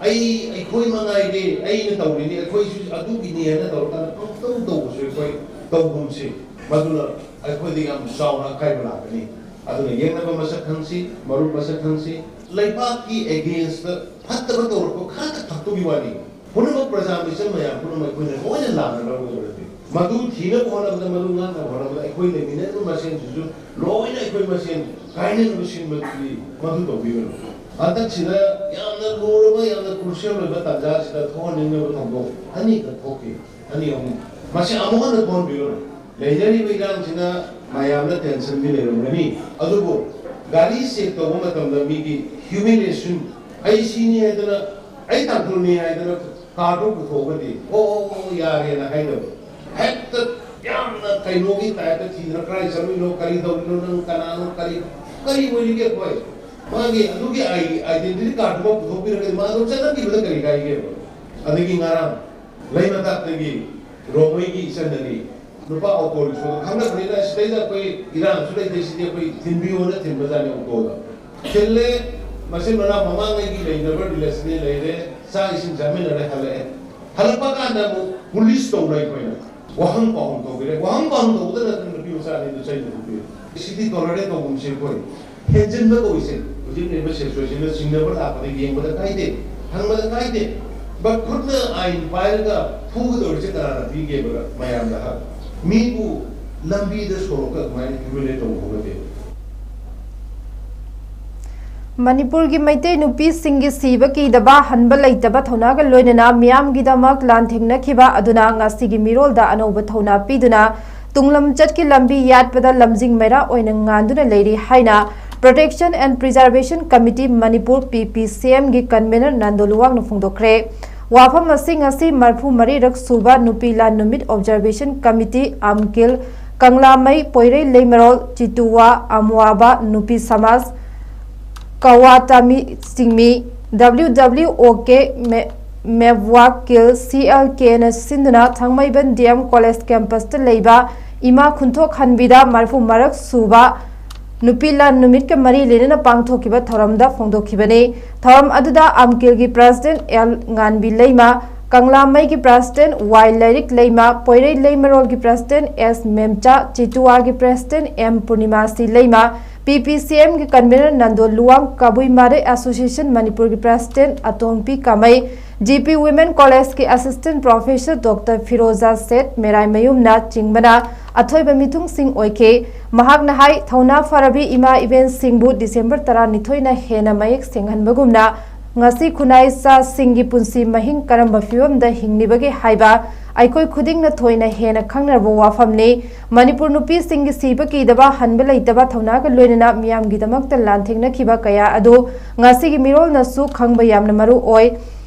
ꯑꯩ, ꯑꯩꯈꯣꯏ ꯃꯉꯥꯏꯔꯦ, ꯑꯩꯅ ꯇꯧꯔꯤꯅꯤ, ꯑꯩꯈꯣꯏꯁꯨ ꯑꯗꯨꯒꯤꯅꯤ ꯍꯥꯏꯅ ꯇꯧꯔꯀꯥꯟꯗ ꯄꯪꯇꯧ ꯇꯧꯕꯁꯨ ꯑꯩꯈꯣꯏ ꯇꯧꯒꯨꯝꯁꯤ꯫ ꯃꯗꯨꯅ ꯑꯩꯈꯣꯏꯗ ꯌꯥꯝ ꯆꯥꯎꯅ ꯑꯀꯥꯏꯕ ꯂꯥꯛꯀꯅꯤ꯫ ꯑꯗꯨꯅ ꯌꯦꯛꯅꯕ ꯃꯁꯛ ꯈꯪꯁꯤ, ꯃꯔꯨꯞ ꯃꯁꯛ ꯈꯪꯁꯤ꯫ ꯂꯩꯕꯥꯛꯀꯤ against ꯐꯠꯇꯕ ꯇꯧꯔꯛꯄ ꯈꯔꯈꯛ ꯊꯛꯄꯒꯤ ꯋꯥꯅꯤ꯫ ꯄꯨꯝꯅꯃꯛ ꯄ꯭ꯔꯖꯥ ꯃꯤꯆꯝ ꯃꯌꯥꯝ ꯄꯨꯝꯅꯃꯛ ꯑꯩꯈꯣꯏꯅ ꯂꯣꯏꯅ ꯂꯥꯟꯅ ꯂꯧꯒꯗꯕ ꯅꯠꯇꯦ꯫ ꯃꯗꯨ ꯊꯤꯅꯕ ꯍꯣꯠꯅꯕꯗ, ꯃꯗꯨ ꯉꯥꯛꯅꯕ ꯍꯣꯠꯅꯕꯗ ꯑꯩꯈꯣꯏ ꯂꯩꯃꯤꯟꯅꯔꯤꯕ ꯃꯁꯦꯟꯁꯤꯁꯨ ꯂꯣꯏꯅ ꯑꯩꯈꯣꯏ ꯃꯁꯦꯟ ꯀꯥꯏꯅꯅꯕ ꯁꯤꯟꯕꯗꯤ ꯃꯗꯨ ꯇꯧꯕꯤꯒꯅꯨ꯫ ꯍꯟꯗꯛꯁꯤꯗ ꯌꯥꯝꯅ ꯂꯨꯔꯕ, ꯌꯥꯝꯅ crucial ꯑꯣꯏꯕ ꯇꯥꯟꯖꯥꯁꯤꯗ ꯊꯣꯛꯍꯟꯅꯤꯡꯗꯕ ꯊꯧꯗꯣꯛ ꯑꯅꯤꯈꯛ ꯊꯣꯛꯈꯤ, ꯑꯅꯤ ꯑꯍꯨꯝ꯫ ꯃꯁꯤ ꯑꯃꯨꯛ ꯍꯟꯅ ꯊꯣꯛꯍꯟꯕꯤꯒꯅꯨ꯫ ꯂꯩꯅꯔꯤꯕ ꯏꯔꯥꯡꯁꯤꯅ ꯃꯌꯥꯝꯅ tensionꯗꯤ ꯂꯩꯔꯝꯒꯅꯤ, ꯑꯗꯨꯕꯨ ꯒꯥꯔꯤ check ꯇꯧꯕ ꯃꯇꯝꯗ ꯃꯤꯒꯤ humiliation, ꯑꯩ ꯁꯤꯅꯤ ꯍꯥꯏꯗꯅ, ꯑꯩ ꯇꯥꯡꯈꯨꯜꯅꯤ ꯍꯥꯏꯗꯅ ꯀꯥꯔꯗꯨ ꯄꯨꯊꯣꯛꯑꯒꯗꯤ, "ꯑꯣ, ꯑꯣ, ꯑꯣ, ꯌꯥꯔꯦꯅ" ꯍꯥꯏꯗꯕ꯫ ꯍꯦꯛꯇ ꯌꯥꯝꯅ ꯀꯩꯅꯣꯒꯤ typeꯇ ꯊꯤꯗꯅ, "ꯀꯗꯥꯏ ꯆꯠꯂꯨꯏꯅꯣ, ꯀꯔꯤ ꯇꯧꯔꯤꯅꯣ, ꯅꯪ ꯀꯅꯥꯅꯣ, ꯀꯔꯤ, ꯀꯔꯤ ꯑꯣꯏꯔꯤꯒꯦ ꯑꯩꯈꯣꯏ?" ꯃꯥꯒꯤ ꯑꯗꯨꯒꯤ identity cardꯗꯨꯃ ꯄꯨꯊꯣꯛꯄꯤꯔꯒꯗꯤ ꯃꯥ ꯑꯗꯨꯝ ꯆꯠꯅꯈꯤꯕꯗ ꯀꯔꯤ ꯀꯥꯏꯒꯦꯕ? ꯑꯗꯒꯤ ꯉꯔꯥꯡ ꯂꯩꯃꯇꯥꯛꯇꯒꯤ ꯔꯣꯡꯃꯩꯒꯤ ꯏꯆꯟ ꯑꯅꯤ ꯅꯨꯄꯥ ꯑꯣꯇꯣ ꯔꯤꯛꯁꯣꯗ ꯈꯪꯅꯕꯅꯤꯅ ꯁꯤꯗꯩꯗ ꯑꯩꯈꯣꯏ ꯏꯔꯥꯡꯁꯨ ꯂꯩꯇꯦ, ꯁꯤꯗꯤ ꯑꯩꯈꯣꯏ ꯊꯤꯟꯕꯤꯌꯣꯅ ꯊꯤꯟꯕꯖꯥꯠꯅꯤ ꯑꯣꯇꯣꯗ꯫ ꯊꯤꯜꯂꯦ, ꯃꯆꯤꯟ ꯃꯅꯥꯎ ꯃꯃꯥꯡꯉꯩꯒꯤ ꯂꯩꯅꯕ relationꯗꯤ ꯂꯩꯔꯦ, ꯆꯥꯛ ꯏꯁꯤꯡ ꯆꯥꯃꯤꯟꯅꯔꯦ, ꯍꯜꯂꯛꯑꯦ꯫ ꯍꯜꯂꯛꯄ ꯀꯥꯟꯗ ꯑꯃꯨꯛ ꯄꯨꯂꯤꯁ ꯇꯧꯅ ꯑꯩꯈꯣꯏꯅ꯫ ꯋꯥꯍꯪ ꯄꯥꯎꯍꯪ ꯇꯧꯕꯤꯔꯦ꯫ ꯋꯥꯍꯪ ꯄꯥꯎꯍꯪ ꯇꯧꯕꯗ ꯅꯠꯇꯅ ꯅꯨꯄꯤ ꯃꯆꯥ ꯑꯅꯤꯗꯨ ꯆꯩꯅ ꯐꯨꯕꯤꯔꯦ꯫ ꯁꯤꯗꯤ ꯇꯣꯂꯔꯦꯠ ꯇꯧꯒꯨꯝꯁꯦ ꯑꯩꯈꯣꯏ꯫ ꯍꯦꯟꯖꯤꯟꯕ ꯀꯧꯏꯁꯦ꯫ ꯍꯧꯖꯤꯛ ꯂꯩꯔꯤꯕ ꯁꯤꯆꯨꯋꯦꯁꯟꯗ ꯆꯤꯡꯅꯕ ꯂꯥꯛꯄꯗ ꯌꯦꯡꯕꯗ ꯀꯥꯏꯗꯦ, ꯍꯪꯕꯗ ꯀꯥꯏꯗꯦ꯫ ꯕꯠ ꯈꯨꯠꯅ ꯑꯥꯏꯟ ꯄꯥꯏꯔꯒ ꯐꯨꯒꯗꯧꯔꯤꯁꯦ ꯀꯅꯥꯅ ꯄꯤꯒꯦꯕ ꯃꯌꯥꯝꯗ ꯍꯛ? ꯃꯤꯕꯨ ꯂꯝꯕꯤꯗ ꯁꯣꯔꯣꯛꯇ ꯑꯗꯨꯃꯥꯏꯅ ꯍ꯭ꯌꯨꯃꯤꯂꯦꯠ ꯇꯧꯕ ꯍꯧꯅꯗꯦ꯫ ꯃꯅꯤꯄꯨꯔꯒꯤ ꯃꯩꯇꯩ ꯅꯨꯄꯤꯁꯤꯡꯒꯤ ꯁꯤꯕ ꯀꯤꯗꯕ, ꯍꯟꯕ ꯂꯩꯇꯕ ꯊꯧꯅꯥꯒ ꯂꯣꯏꯅꯅ ꯃꯤꯌꯥꯝꯒꯤꯗꯃꯛ ꯂꯥꯟꯊꯦꯡꯅꯈꯤꯕ ꯑꯗꯨꯅ ꯉꯁꯤꯒꯤ ꯃꯤꯔꯣꯜꯗ ꯑꯅꯧꯕ ꯊꯧꯅꯥ ꯄꯤꯗꯨꯅ ꯇꯨꯡꯂꯝꯆꯠꯀꯤ ꯂꯝꯕꯤ ꯌꯥꯠꯄꯗ ꯂꯝꯖꯤꯡ ꯃꯩꯔꯥ ꯑꯣꯏꯅ ꯉꯥꯟꯗꯨꯅ ꯂꯩꯔꯤ ꯍꯥꯏꯅ Protection and Preservation Committee Manipur, P P C M ꯒꯤ convener ꯅꯟꯗꯣ ꯂꯨꯋꯥꯡꯅ ꯐꯣꯡꯗꯣꯛꯈ꯭ꯔꯦ꯫ ꯋꯥꯐꯝ ꯑꯁꯤ ꯉꯁꯤ ꯃꯔꯤꯐꯨ ꯃꯔꯤꯔꯛ ꯁꯨꯕ ꯅꯨꯄꯤ ꯂꯥꯟ ꯅꯨꯃꯤꯠ Observation Committee, ꯑꯝꯀꯤꯜ, ꯀꯪꯂꯥꯃꯩ, ꯄꯣꯏꯔꯩ ꯂꯩꯃꯔꯣꯜ, ꯆꯤꯇꯨꯋꯥ, ꯑꯃꯨꯋꯥꯕ, ꯅꯨꯄꯤ ꯁꯃꯥꯖ, ꯀꯋꯥꯇꯥꯃꯤ ꯆꯤꯡꯃꯤ, W W O K, ꯃꯦ-, ꯃꯦꯕ꯭ꯋꯥꯀꯤꯜ, C L K ꯅ ꯁꯤꯟꯗꯨꯅ ꯊꯥꯡꯃꯩꯕꯟ D M College campus ꯇ ꯂꯩꯕ ꯏꯃꯥ ꯈꯨꯟꯊꯣꯛ ꯍꯟꯕꯤꯗ ꯃꯔꯤꯐꯨ ꯃꯔꯤꯔꯛ ꯁꯨꯕ ꯅꯨꯄꯤ ꯂꯥꯟ ꯅꯨꯃꯤꯠꯀ ꯃꯔꯤ ꯂꯩꯅꯅ ꯄꯥꯡꯊꯣꯛꯈꯤꯕ ꯊꯧꯔꯝꯗ ꯐꯣꯡꯗꯣꯛꯈꯤꯕꯅꯤ꯫ ꯊꯧꯔꯝ ꯑꯗꯨꯗ ꯑꯝꯀꯤꯜꯒꯤ President L ꯉꯥꯟꯕꯤ ꯂꯩꯃ, ꯀꯪꯂꯥꯃꯩꯒꯤ President Y ꯂꯥꯏꯔꯤꯛ ꯂꯩꯃ, ꯄꯣꯏꯔꯩ ꯂꯩꯃꯔꯣꯜꯒꯤ President S ꯃꯦꯝꯆꯥ, ꯆꯤꯇꯨꯋꯥꯒꯤ President M ꯄꯨꯔꯅꯤꯃꯥꯁꯤ ꯂꯩꯃ, P P C M ꯒꯤ convener ꯅꯟꯗꯣ ꯂꯨꯋꯥꯡ, ꯀꯕꯨꯏ ꯃꯔꯩ Association ꯃꯅꯤꯄꯨꯔꯒꯤ President ꯑꯇꯣꯝꯄꯤ ꯀꯥꯃꯩ, G P Women College ꯀꯤ Assistant Professor Doctor Firoza set ꯃꯦꯔꯥꯏꯃꯌꯨꯝꯅ ꯆꯤꯡꯕꯅ ꯑꯊꯣꯏꯕ ꯃꯤꯊꯨꯡꯁꯤꯡ ꯑꯣꯏꯈꯤ꯫ ꯃꯍꯥꯛꯅ ꯍꯥꯏ, ꯊꯧꯅꯥ ꯐꯔꯕꯤ ꯏꯃꯥ ꯏꯕꯦꯟꯁꯤꯡꯕꯨ December ꯇꯔꯥꯅꯤꯊꯣꯏꯅ ꯍꯦꯟꯅ ꯃꯌꯦꯛ ꯁꯦꯡꯍꯟꯕꯒꯨꯝꯅ, ꯉꯁꯤ ꯈꯨꯟꯅꯥꯏ ꯆꯥꯁꯤꯡꯒꯤ ꯄꯨꯟꯁꯤ ꯃꯍꯤꯡ ꯀꯔꯝꯕ ꯐꯤꯕꯝꯗ ꯍꯤꯡꯂꯤꯕꯒꯦ ꯍꯥꯏꯕ ꯑꯩꯈꯣꯏ ꯈꯨꯗꯤꯡꯅ ꯊꯣꯏꯅ ꯍꯦꯟꯅ ꯈꯪꯅꯔꯕ ꯋꯥꯐꯝꯅꯤ꯫ ꯃꯅꯤꯄꯨꯔ ꯅꯨꯄꯤꯁꯤꯡꯒꯤ ꯁꯤꯕ ꯀꯤꯗꯕ, ꯍꯟꯕ ꯂꯩꯇꯕ ꯊꯧꯅꯥꯒ ꯂꯣꯏꯅꯅ ꯃꯤꯌꯥꯝꯒꯤꯗꯃꯛꯇ ꯂꯥꯟꯊꯦꯡꯅꯈꯤꯕ ꯀꯌꯥ ꯑꯗꯨ ꯉꯁꯤꯒꯤ ꯃꯤꯔꯣꯜꯅꯁꯨ ꯈꯪꯕ ꯌꯥꯝꯅ ꯃꯔꯨ ꯑꯣꯏ꯫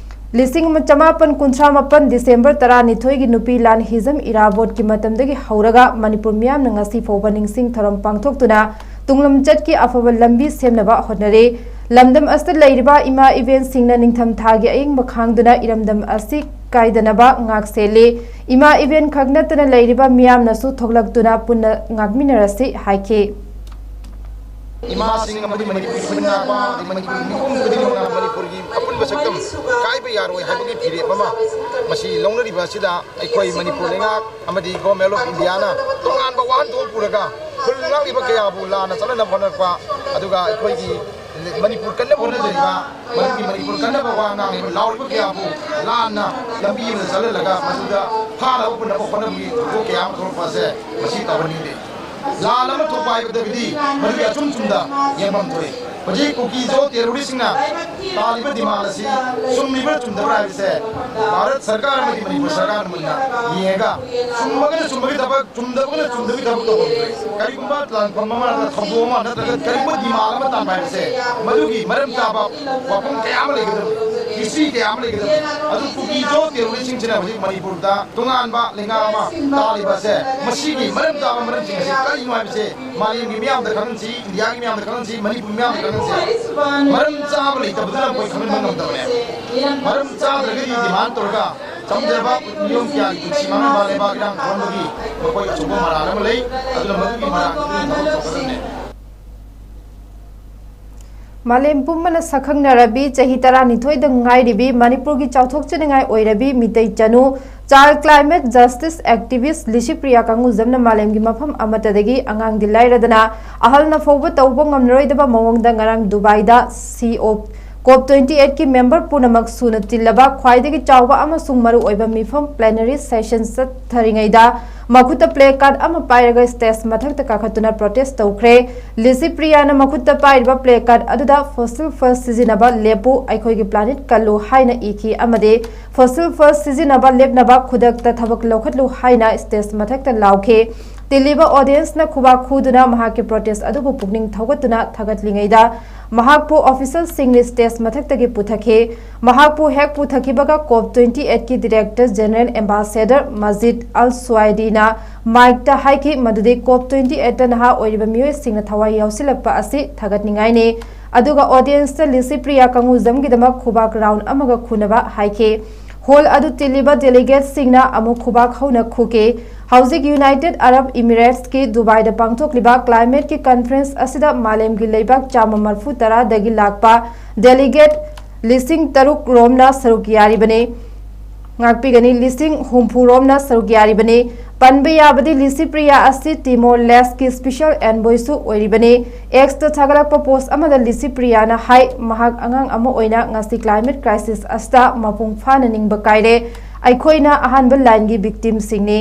ꯂꯤꯁꯤꯡ ꯑꯃ ꯆꯃꯥꯄꯟ ꯀꯨꯟꯊ꯭ꯔꯥ ꯃꯥꯄꯟ December ꯇꯔꯥꯅꯤꯊꯣꯏꯒꯤ ꯅꯨꯄꯤ ꯂꯥꯟ ꯍꯤꯖꯝ ꯏꯔꯥꯕꯣꯠꯀꯤ ꯃꯇꯝꯗꯒꯤ ꯍꯧꯔꯒ ꯃꯅꯤꯄꯨꯔ ꯃꯤꯌꯥꯝꯅ ꯉꯁꯤ ꯐꯥꯎꯕ ꯅꯤꯡꯁꯤꯡ ꯊꯧꯔꯝ ꯄꯥꯡꯊꯣꯛꯇꯨꯅ ꯇꯨꯡꯂꯝꯆꯠꯀꯤ ꯑꯐꯕ ꯂꯝꯕꯤ ꯁꯦꯝꯅꯕ ꯍꯣꯠꯅꯔꯤ꯫ ꯂꯝꯗꯝ ꯑꯁꯤꯗ ꯂꯩꯔꯤꯕ ꯏꯃꯥ ꯏꯕꯦꯟꯁꯤꯡꯅ ꯅꯤꯡꯊꯝ ꯊꯥꯒꯤ ꯑꯏꯪꯕ ꯈꯥꯡꯗꯨꯅ ꯏꯔꯝꯗꯝ ꯑꯁꯤ ꯀꯥꯏꯗꯅꯕ ꯉꯥꯛ ꯁꯦꯜꯂꯤ꯫ ꯏꯃꯥ ꯏꯕꯦꯟ ꯈꯛ ꯅꯠꯇꯅ ꯂꯩꯔꯤꯕ ꯃꯤꯌꯥꯝꯅꯁꯨ ꯊꯣꯛꯂꯛꯇꯨꯅ ꯄꯨꯟꯅ ꯉꯥꯛꯃꯤꯟꯅꯔꯁꯤ ꯍꯥꯏꯈꯤ꯫ ꯏꯃꯥꯁꯤꯡ ꯑꯃꯗꯤ ꯃꯅꯤꯄꯨꯔꯒꯤ ꯈꯨꯟꯅꯥꯏ, ꯑꯗꯩ ꯃꯅꯤꯄꯨꯔꯒꯤ ꯃꯤꯄꯨꯝ ꯈꯨꯗꯤꯡꯃꯛꯅ ꯃꯅꯤꯄꯨꯔꯒꯤ ꯑꯄꯨꯟꯕ ꯁꯛꯇꯝ ꯀꯥꯏꯕ ꯌꯥꯔꯣꯏ ꯍꯥꯏꯕꯒꯤ ꯐꯤꯔꯦꯞ ꯑꯃ ꯃꯁꯤ ꯂꯧꯅꯔꯤꯕ ꯑꯁꯤꯗ ꯑꯩꯈꯣꯏ ꯃꯅꯤꯄꯨꯔ ꯂꯩꯉꯥꯛ ꯑꯃꯗꯤ Government of Indiaꯅ ꯇꯣꯉꯥꯟꯕ ꯋꯥꯍꯟꯊꯣꯛ ꯄꯨꯔꯒ ꯈꯨꯜ ꯉꯥꯛꯂꯤꯕ ꯀꯌꯥꯕꯨ ꯂꯥꯟꯅ ꯆꯠꯅꯅꯕ ꯍꯣꯠꯅꯔꯛꯄ, ꯑꯗꯨꯒ ꯑꯩꯈꯣꯏꯒꯤ ꯃꯅꯤꯄꯨꯔ ꯀꯟꯅꯕ ꯍꯣꯠꯅꯖꯔꯤꯕ, ꯃꯅꯤꯄꯨꯔ, ꯃꯅꯤꯄꯨꯔ ꯀꯟꯅꯕ ꯋꯥ ꯉꯥꯡꯂꯤꯕ, ꯂꯥꯎꯔꯤꯕ ꯀꯌꯥꯕꯨ ꯂꯥꯟꯅ ꯂꯝꯕꯤ ꯑꯃꯗ ꯆꯠꯍꯜꯂꯒ ꯃꯗꯨꯗ ꯐꯥꯅꯕ ꯄꯨꯅꯕ ꯍꯣꯠꯅꯕꯒꯤ ꯊꯧꯗꯣꯛ ꯀꯌꯥ ꯑꯃ ꯊꯣꯛꯂꯛꯄ ꯑꯁꯦ ꯃꯁꯤ ꯇꯧꯍꯟꯅꯤꯡꯗꯦ꯫ ꯂꯥꯟ ꯑꯃ ꯊꯣꯛꯄ ꯍꯥꯏꯕꯗꯒꯤꯗꯤ ꯃꯗꯨꯒꯤ ꯑꯆꯨꯝ ꯆꯨꯝꯗ ꯌꯦꯡꯐꯝ ꯊꯣꯛꯏ꯫ ꯍꯧꯖꯤꯛ ꯀꯨꯀꯤ ꯖꯣ ꯇꯦꯔꯣꯔꯤꯁꯁꯤꯡꯅ ꯇꯥꯜꯂꯤꯕ ꯗꯤꯃꯥꯟ ꯑꯁꯤ ꯆꯨꯝꯂꯤꯕ꯭ꯔꯥ ꯆꯨꯝꯗꯕ꯭ꯔꯥ ꯍꯥꯏꯕꯁꯦ ꯚꯥꯔꯠ ꯁꯔꯀꯥꯔ ꯑꯃꯗꯤ ꯃꯅꯤꯄꯨꯔ ꯁꯔꯀꯥꯔꯅ ꯃꯨꯟꯅ ꯌꯦꯡꯉꯒ ꯆꯨꯝꯃꯒꯅ ꯆꯨꯝꯕꯒꯤ ꯊꯕꯛ, ꯆꯨꯝꯗꯕꯒꯅ ꯆꯨꯝꯗꯕꯒꯤ ꯊꯕꯛ ꯇꯧꯐꯝ ꯊꯣꯛꯏ꯫ ꯀꯔꯤꯒꯨꯝꯕ ꯂꯥꯟꯐꯝ ꯑꯃ ꯅꯠꯇ꯭ꯔꯒ ꯊꯧꯗꯣꯛ ꯑꯃ ꯅꯠꯇ꯭ꯔꯒ ꯀꯔꯤꯒꯨꯝꯕ ꯗꯤꯃꯥꯟ ꯑꯃ ꯇꯥꯟꯕ ꯍꯥꯏꯕꯁꯦ ꯃꯗꯨꯒꯤ ꯃꯔꯝ ꯆꯥꯕ ꯋꯥꯐꯝ ꯀꯌꯥ ꯑꯃ ꯂꯩꯒꯗꯕꯅꯤ, ꯍꯤꯁꯇ꯭ꯔꯤ ꯀꯌꯥ ꯑꯃ ꯂꯩꯒꯗꯕꯅꯤ꯫ ꯑꯗꯨ ꯀꯨꯀꯤ ꯖꯣ ꯇꯦꯔꯣꯔꯤꯁꯁꯤꯡꯁꯤꯅ ꯍꯧꯖꯤꯛ ꯃꯅꯤꯄꯨꯔꯗ ꯇꯣꯉꯥꯟꯕ ꯂꯩꯉꯥꯛ ꯑꯃ ꯇꯥꯜꯂꯤꯕ ꯑꯁꯦ ꯃꯁꯤꯒꯤ ꯃꯔꯝ ꯆꯥꯕ ꯃꯔꯝꯁꯤꯡ ꯑꯁꯤ ꯀꯔꯤꯅꯣ ꯍꯥꯏꯕꯁꯦ ꯃꯥꯂꯦꯝꯒꯤ ꯃꯤꯌꯥꯝꯗ ꯈꯪꯍꯟꯁꯤ, ꯏꯟꯗꯤꯌꯥꯒꯤ ꯃꯤꯌꯥꯝꯗ ꯈꯪꯍꯟꯁꯤ, ꯃꯅꯤꯄꯨꯔ ꯃꯤꯌꯥꯝꯗ ꯈꯪꯍꯟꯁꯤ꯫ ꯃꯔꯝ ꯆꯥꯕ ꯂꯩꯇꯕꯗꯨꯅ ꯑꯩꯈꯣꯏ ꯈꯪꯍꯟꯕ ꯉꯝꯗꯕꯅꯦ꯫ ꯃꯔꯝ ꯆꯥꯗ꯭ꯔꯒꯗꯤ ꯗꯤꯃꯥꯟ ꯇꯧꯔꯒ ꯆꯪꯖꯕ ꯃꯤꯑꯣꯏ ꯀꯌꯥꯒꯤ ꯄꯨꯟꯁꯤ ꯃꯥꯡꯍꯟꯕ, ꯂꯩꯕꯥꯛ ꯏꯔꯥꯡ ꯊꯣꯛꯍꯟꯕꯒꯤ ꯃꯈꯣꯏ ꯑꯆꯧꯕ ꯃꯔꯥꯜ ꯑꯃ ꯂꯩ꯫ ꯑꯗꯨꯅ ꯃꯗꯨꯒꯤ ꯃꯔꯥꯜ ꯑꯗꯨ ꯊꯕꯛ ꯇꯧꯒꯗꯕꯅꯦ꯫ ꯃꯥꯂꯦꯝ ꯄꯨꯝꯕꯅ ꯁꯛꯈꯪꯅꯔꯕꯤ ꯆꯍꯤ ꯇꯔꯥꯅꯤꯊꯣꯏꯗ ꯉꯥꯏꯔꯤꯕꯤ ꯃꯅꯤꯄꯨꯔꯒꯤ ꯆꯥꯎꯊꯣꯛꯆꯅꯤꯡꯉꯥꯏ ꯑꯣꯏꯔꯕꯤ ꯃꯤꯇꯩ ꯆꯅꯨ Child Climate Justice Activist Licypriya ꯀꯥꯡꯉꯨꯖꯝꯅ ꯃꯥꯂꯦꯝꯒꯤ ꯃꯐꯝ ꯑꯃꯠꯇꯗꯒꯤ ꯑꯉꯥꯡꯗꯤ ꯂꯥꯏꯔꯗꯅ ꯑꯍꯜꯅ ꯐꯥꯎꯕ ꯇꯧꯕ ꯉꯝꯂꯔꯣꯏꯗꯕ ꯃꯑꯣꯡꯗ ꯉꯔꯥꯡ ꯗꯨꯕꯥꯏꯗ ꯁꯤ ꯑꯣ ꯀꯣꯞ ꯇ꯭ꯋꯦꯟꯇꯤ ꯑꯩꯠꯀꯤ ꯃꯦꯝꯕꯔ ꯄꯨꯝꯅꯃꯛ ꯁꯨꯅ ꯇꯤꯜꯂꯕ ꯈ꯭ꯋꯥꯏꯗꯒꯤ ꯆꯥꯎꯕ ꯑꯃꯁꯨꯡ ꯃꯔꯨꯑꯣꯏꯕ ꯃꯤꯐꯝ ꯄ꯭ꯂꯦꯅꯔꯤ ꯁꯦꯁꯟ ꯆꯠꯊꯔꯤꯉꯩꯗ ꯃꯈꯨꯠꯇ ꯄ꯭ꯂꯦ ꯀꯥꯔꯗ ꯑꯃ ꯄꯥꯏꯔꯒ ꯁ꯭ꯇꯦꯖ ꯃꯊꯛꯇ ꯀꯥꯈꯠꯇꯨꯅ ꯄ꯭ꯔꯣꯇꯦꯁ ꯇꯧꯈ꯭ꯔꯦ꯫ ꯂꯤꯁꯤ ꯄ꯭ꯔꯤꯌꯥꯅ ꯃꯈꯨꯠꯇ ꯄꯥꯏꯔꯤꯕ ꯄ꯭ꯂꯦ ꯀꯥꯔꯗ ꯑꯗꯨꯗ "Fossil fuel ꯁꯤꯖꯤꯟꯅꯕ ꯂꯦꯞꯄꯨ, ꯑꯩꯈꯣꯏꯒꯤ ꯄ꯭ꯂꯥꯅꯦꯠ ꯀꯜꯂꯨ" ꯍꯥꯏꯅ ꯏꯈꯤ ꯑꯃꯗꯤ "Fossil fuel ꯁꯤꯖꯤꯟꯅꯕ ꯂꯦꯞꯅꯕ ꯈꯨꯗꯛꯇ ꯊꯕꯛ ꯂꯧꯈꯠꯂꯨ" ꯍꯥꯏꯅ ꯁ꯭ꯇꯦꯖ ꯃꯊꯛꯇ ꯂꯥꯎꯈꯤ꯫ ꯇꯤꯜꯂꯤꯕ ꯑꯣꯗꯤꯌꯟꯁꯅ ꯈꯨꯕꯥꯛ ꯈꯨꯗꯨꯅ ꯃꯍꯥꯛꯀꯤ ꯄ꯭ꯔꯣꯇꯦꯁ ꯑꯗꯨꯕꯨ ꯄꯨꯛꯅꯤꯡ ꯊꯧꯒꯠꯇꯨꯅ ꯊꯥꯒꯠꯂꯤꯉꯩꯗ ꯃꯍꯥꯛꯄꯨ ꯑꯣꯐꯤꯁꯤꯌꯦꯜꯁꯤꯡꯅ ꯁ꯭ꯇꯦꯖ ꯃꯊꯛꯇꯒꯤ ꯄꯨꯊꯈꯤ꯫ ꯃꯍꯥꯛꯄꯨ ꯍꯦꯛ ꯄꯨꯊꯈꯤꯕꯒ ꯀꯣꯞ ꯇ꯭ꯋꯦꯟꯇꯤ ꯑꯩꯠꯀꯤ ꯗꯤꯔꯦꯛꯇꯔ ꯖꯦꯅꯔꯦꯜ ꯑꯦꯝꯕꯥꯁꯦꯗꯔ ꯃꯖꯤꯗ ꯑꯜ ꯁꯨꯋꯥꯏꯗꯤꯅ ꯃꯥꯏꯛꯇ ꯍꯥꯏꯈꯤ ꯃꯗꯨꯗꯤ ꯀꯣꯞ ꯇ꯭ꯋꯦꯟꯇꯤ ꯑꯩꯠꯇ ꯅꯍꯥ ꯑꯣꯏꯔꯤꯕ ꯃꯤꯑꯣꯏꯁꯤꯡꯅ ꯊꯋꯥꯏ ꯌꯥꯎꯁꯤꯜꯂꯛꯄ ꯑꯁꯤ ꯊꯥꯒꯠꯅꯤꯡꯉꯥꯏꯅꯤ꯫ ꯑꯗꯨꯒ ꯑꯣꯗꯤꯌꯟꯁꯇ ꯂꯤꯁꯤ ꯄ꯭ꯔꯤꯌꯥ ꯀꯥꯡꯉꯨꯖꯝꯒꯤꯗꯃꯛ ꯈꯨꯕꯥꯛ ꯔꯥꯎꯟ ꯑꯃꯒ ꯈꯨꯅꯕ ꯍꯥꯏꯈꯤ꯫ ꯍꯣꯜ ꯑꯗꯨ ꯇꯤꯜꯂꯤꯕ ꯗꯦꯂꯤꯒꯦꯠꯁꯤꯡꯅ ꯑꯃꯨꯛ ꯈꯨꯕꯥꯛ ꯍꯧꯅ ꯈꯨꯈꯤ꯫ ꯍꯧꯖꯤꯛ ꯌꯨꯅꯥꯏꯇꯦꯗ ꯑꯔꯕ ꯏꯃꯤꯔꯦꯠꯁꯀꯤ ꯗꯨꯕꯥꯏꯗ ꯄꯥꯡꯊꯣꯛꯂꯤꯕ ꯀ꯭ꯂꯥꯏꯃꯦꯠꯀꯤ ꯀꯟꯐꯔꯦꯟꯁ ꯑꯁꯤꯗ ꯃꯥꯂꯦꯝꯒꯤ ꯂꯩꯕꯥꯛ ꯆꯥꯝꯃ ꯃꯔꯤꯐꯨ ꯇꯔꯥꯗꯒꯤ ꯂꯥꯛꯄ ꯗꯦꯂꯤꯒꯦꯠ ꯂꯤꯁꯤꯡ ꯇꯔꯨꯛ ꯔꯣꯝꯅ ꯁꯔꯨꯛ ꯌꯥꯔꯤꯕꯅꯤ꯫ ꯉꯥꯛꯄꯤꯒꯅꯤ, ꯂꯤꯁꯤꯡ ꯍꯨꯝꯐꯨ ꯔꯣꯝꯅ ꯁꯔꯨꯛ ꯌꯥꯔꯤꯕꯅꯤ꯫ ꯄꯟꯕ ꯌꯥꯕꯗꯤ, ꯂꯤꯁꯤꯄ꯭ꯔꯤꯌꯥ ꯑꯁꯤ ꯇꯤꯃꯣꯔ ꯂꯦꯁꯀꯤ ꯁ꯭ꯄꯤꯁꯦꯜ ꯑꯦꯟꯕꯣꯏꯁꯨ ꯑꯣꯏꯔꯤꯕꯅꯤ꯫ ꯑꯦꯛꯁꯇ ꯊꯥꯒꯠꯂꯛꯄ ꯄꯣꯁ ꯑꯃꯗ ꯂꯤꯁꯤꯄ꯭ꯔꯤꯌꯥꯅ ꯍꯥꯏ, ꯃꯍꯥꯛ ꯑꯉꯥꯡ ꯑꯃ ꯑꯣꯏꯅ ꯉꯁꯤ ꯀ꯭ꯂꯥꯏꯃꯦꯠ ꯀ꯭ꯔꯥꯏꯁꯤꯁ ꯑꯁꯤꯗ ꯃꯄꯨꯡ ꯐꯥꯅ ꯅꯤꯡꯕ ꯀꯥꯏꯔꯦ꯫ ꯑꯩꯈꯣꯏꯅ ꯑꯍꯥꯟꯕ ꯂꯥꯏꯟꯒꯤ ꯚꯤꯛꯇꯤꯝꯁꯤꯡꯅꯤ꯫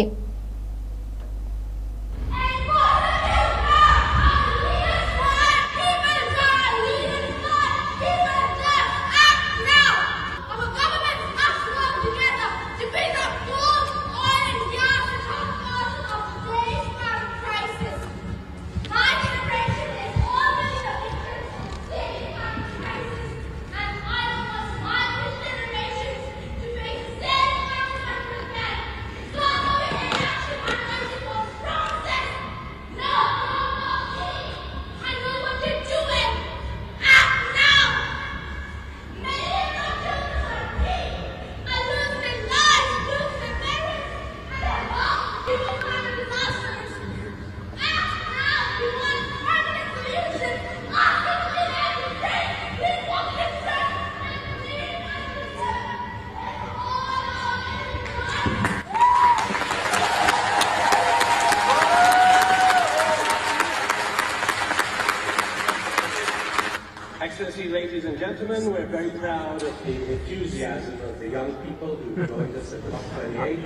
Excellency, ladies and gentlemen, we're very proud of the enthusiasm of the young people who joined us at COP twenty-eight,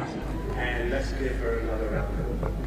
and let's give her another round of applause.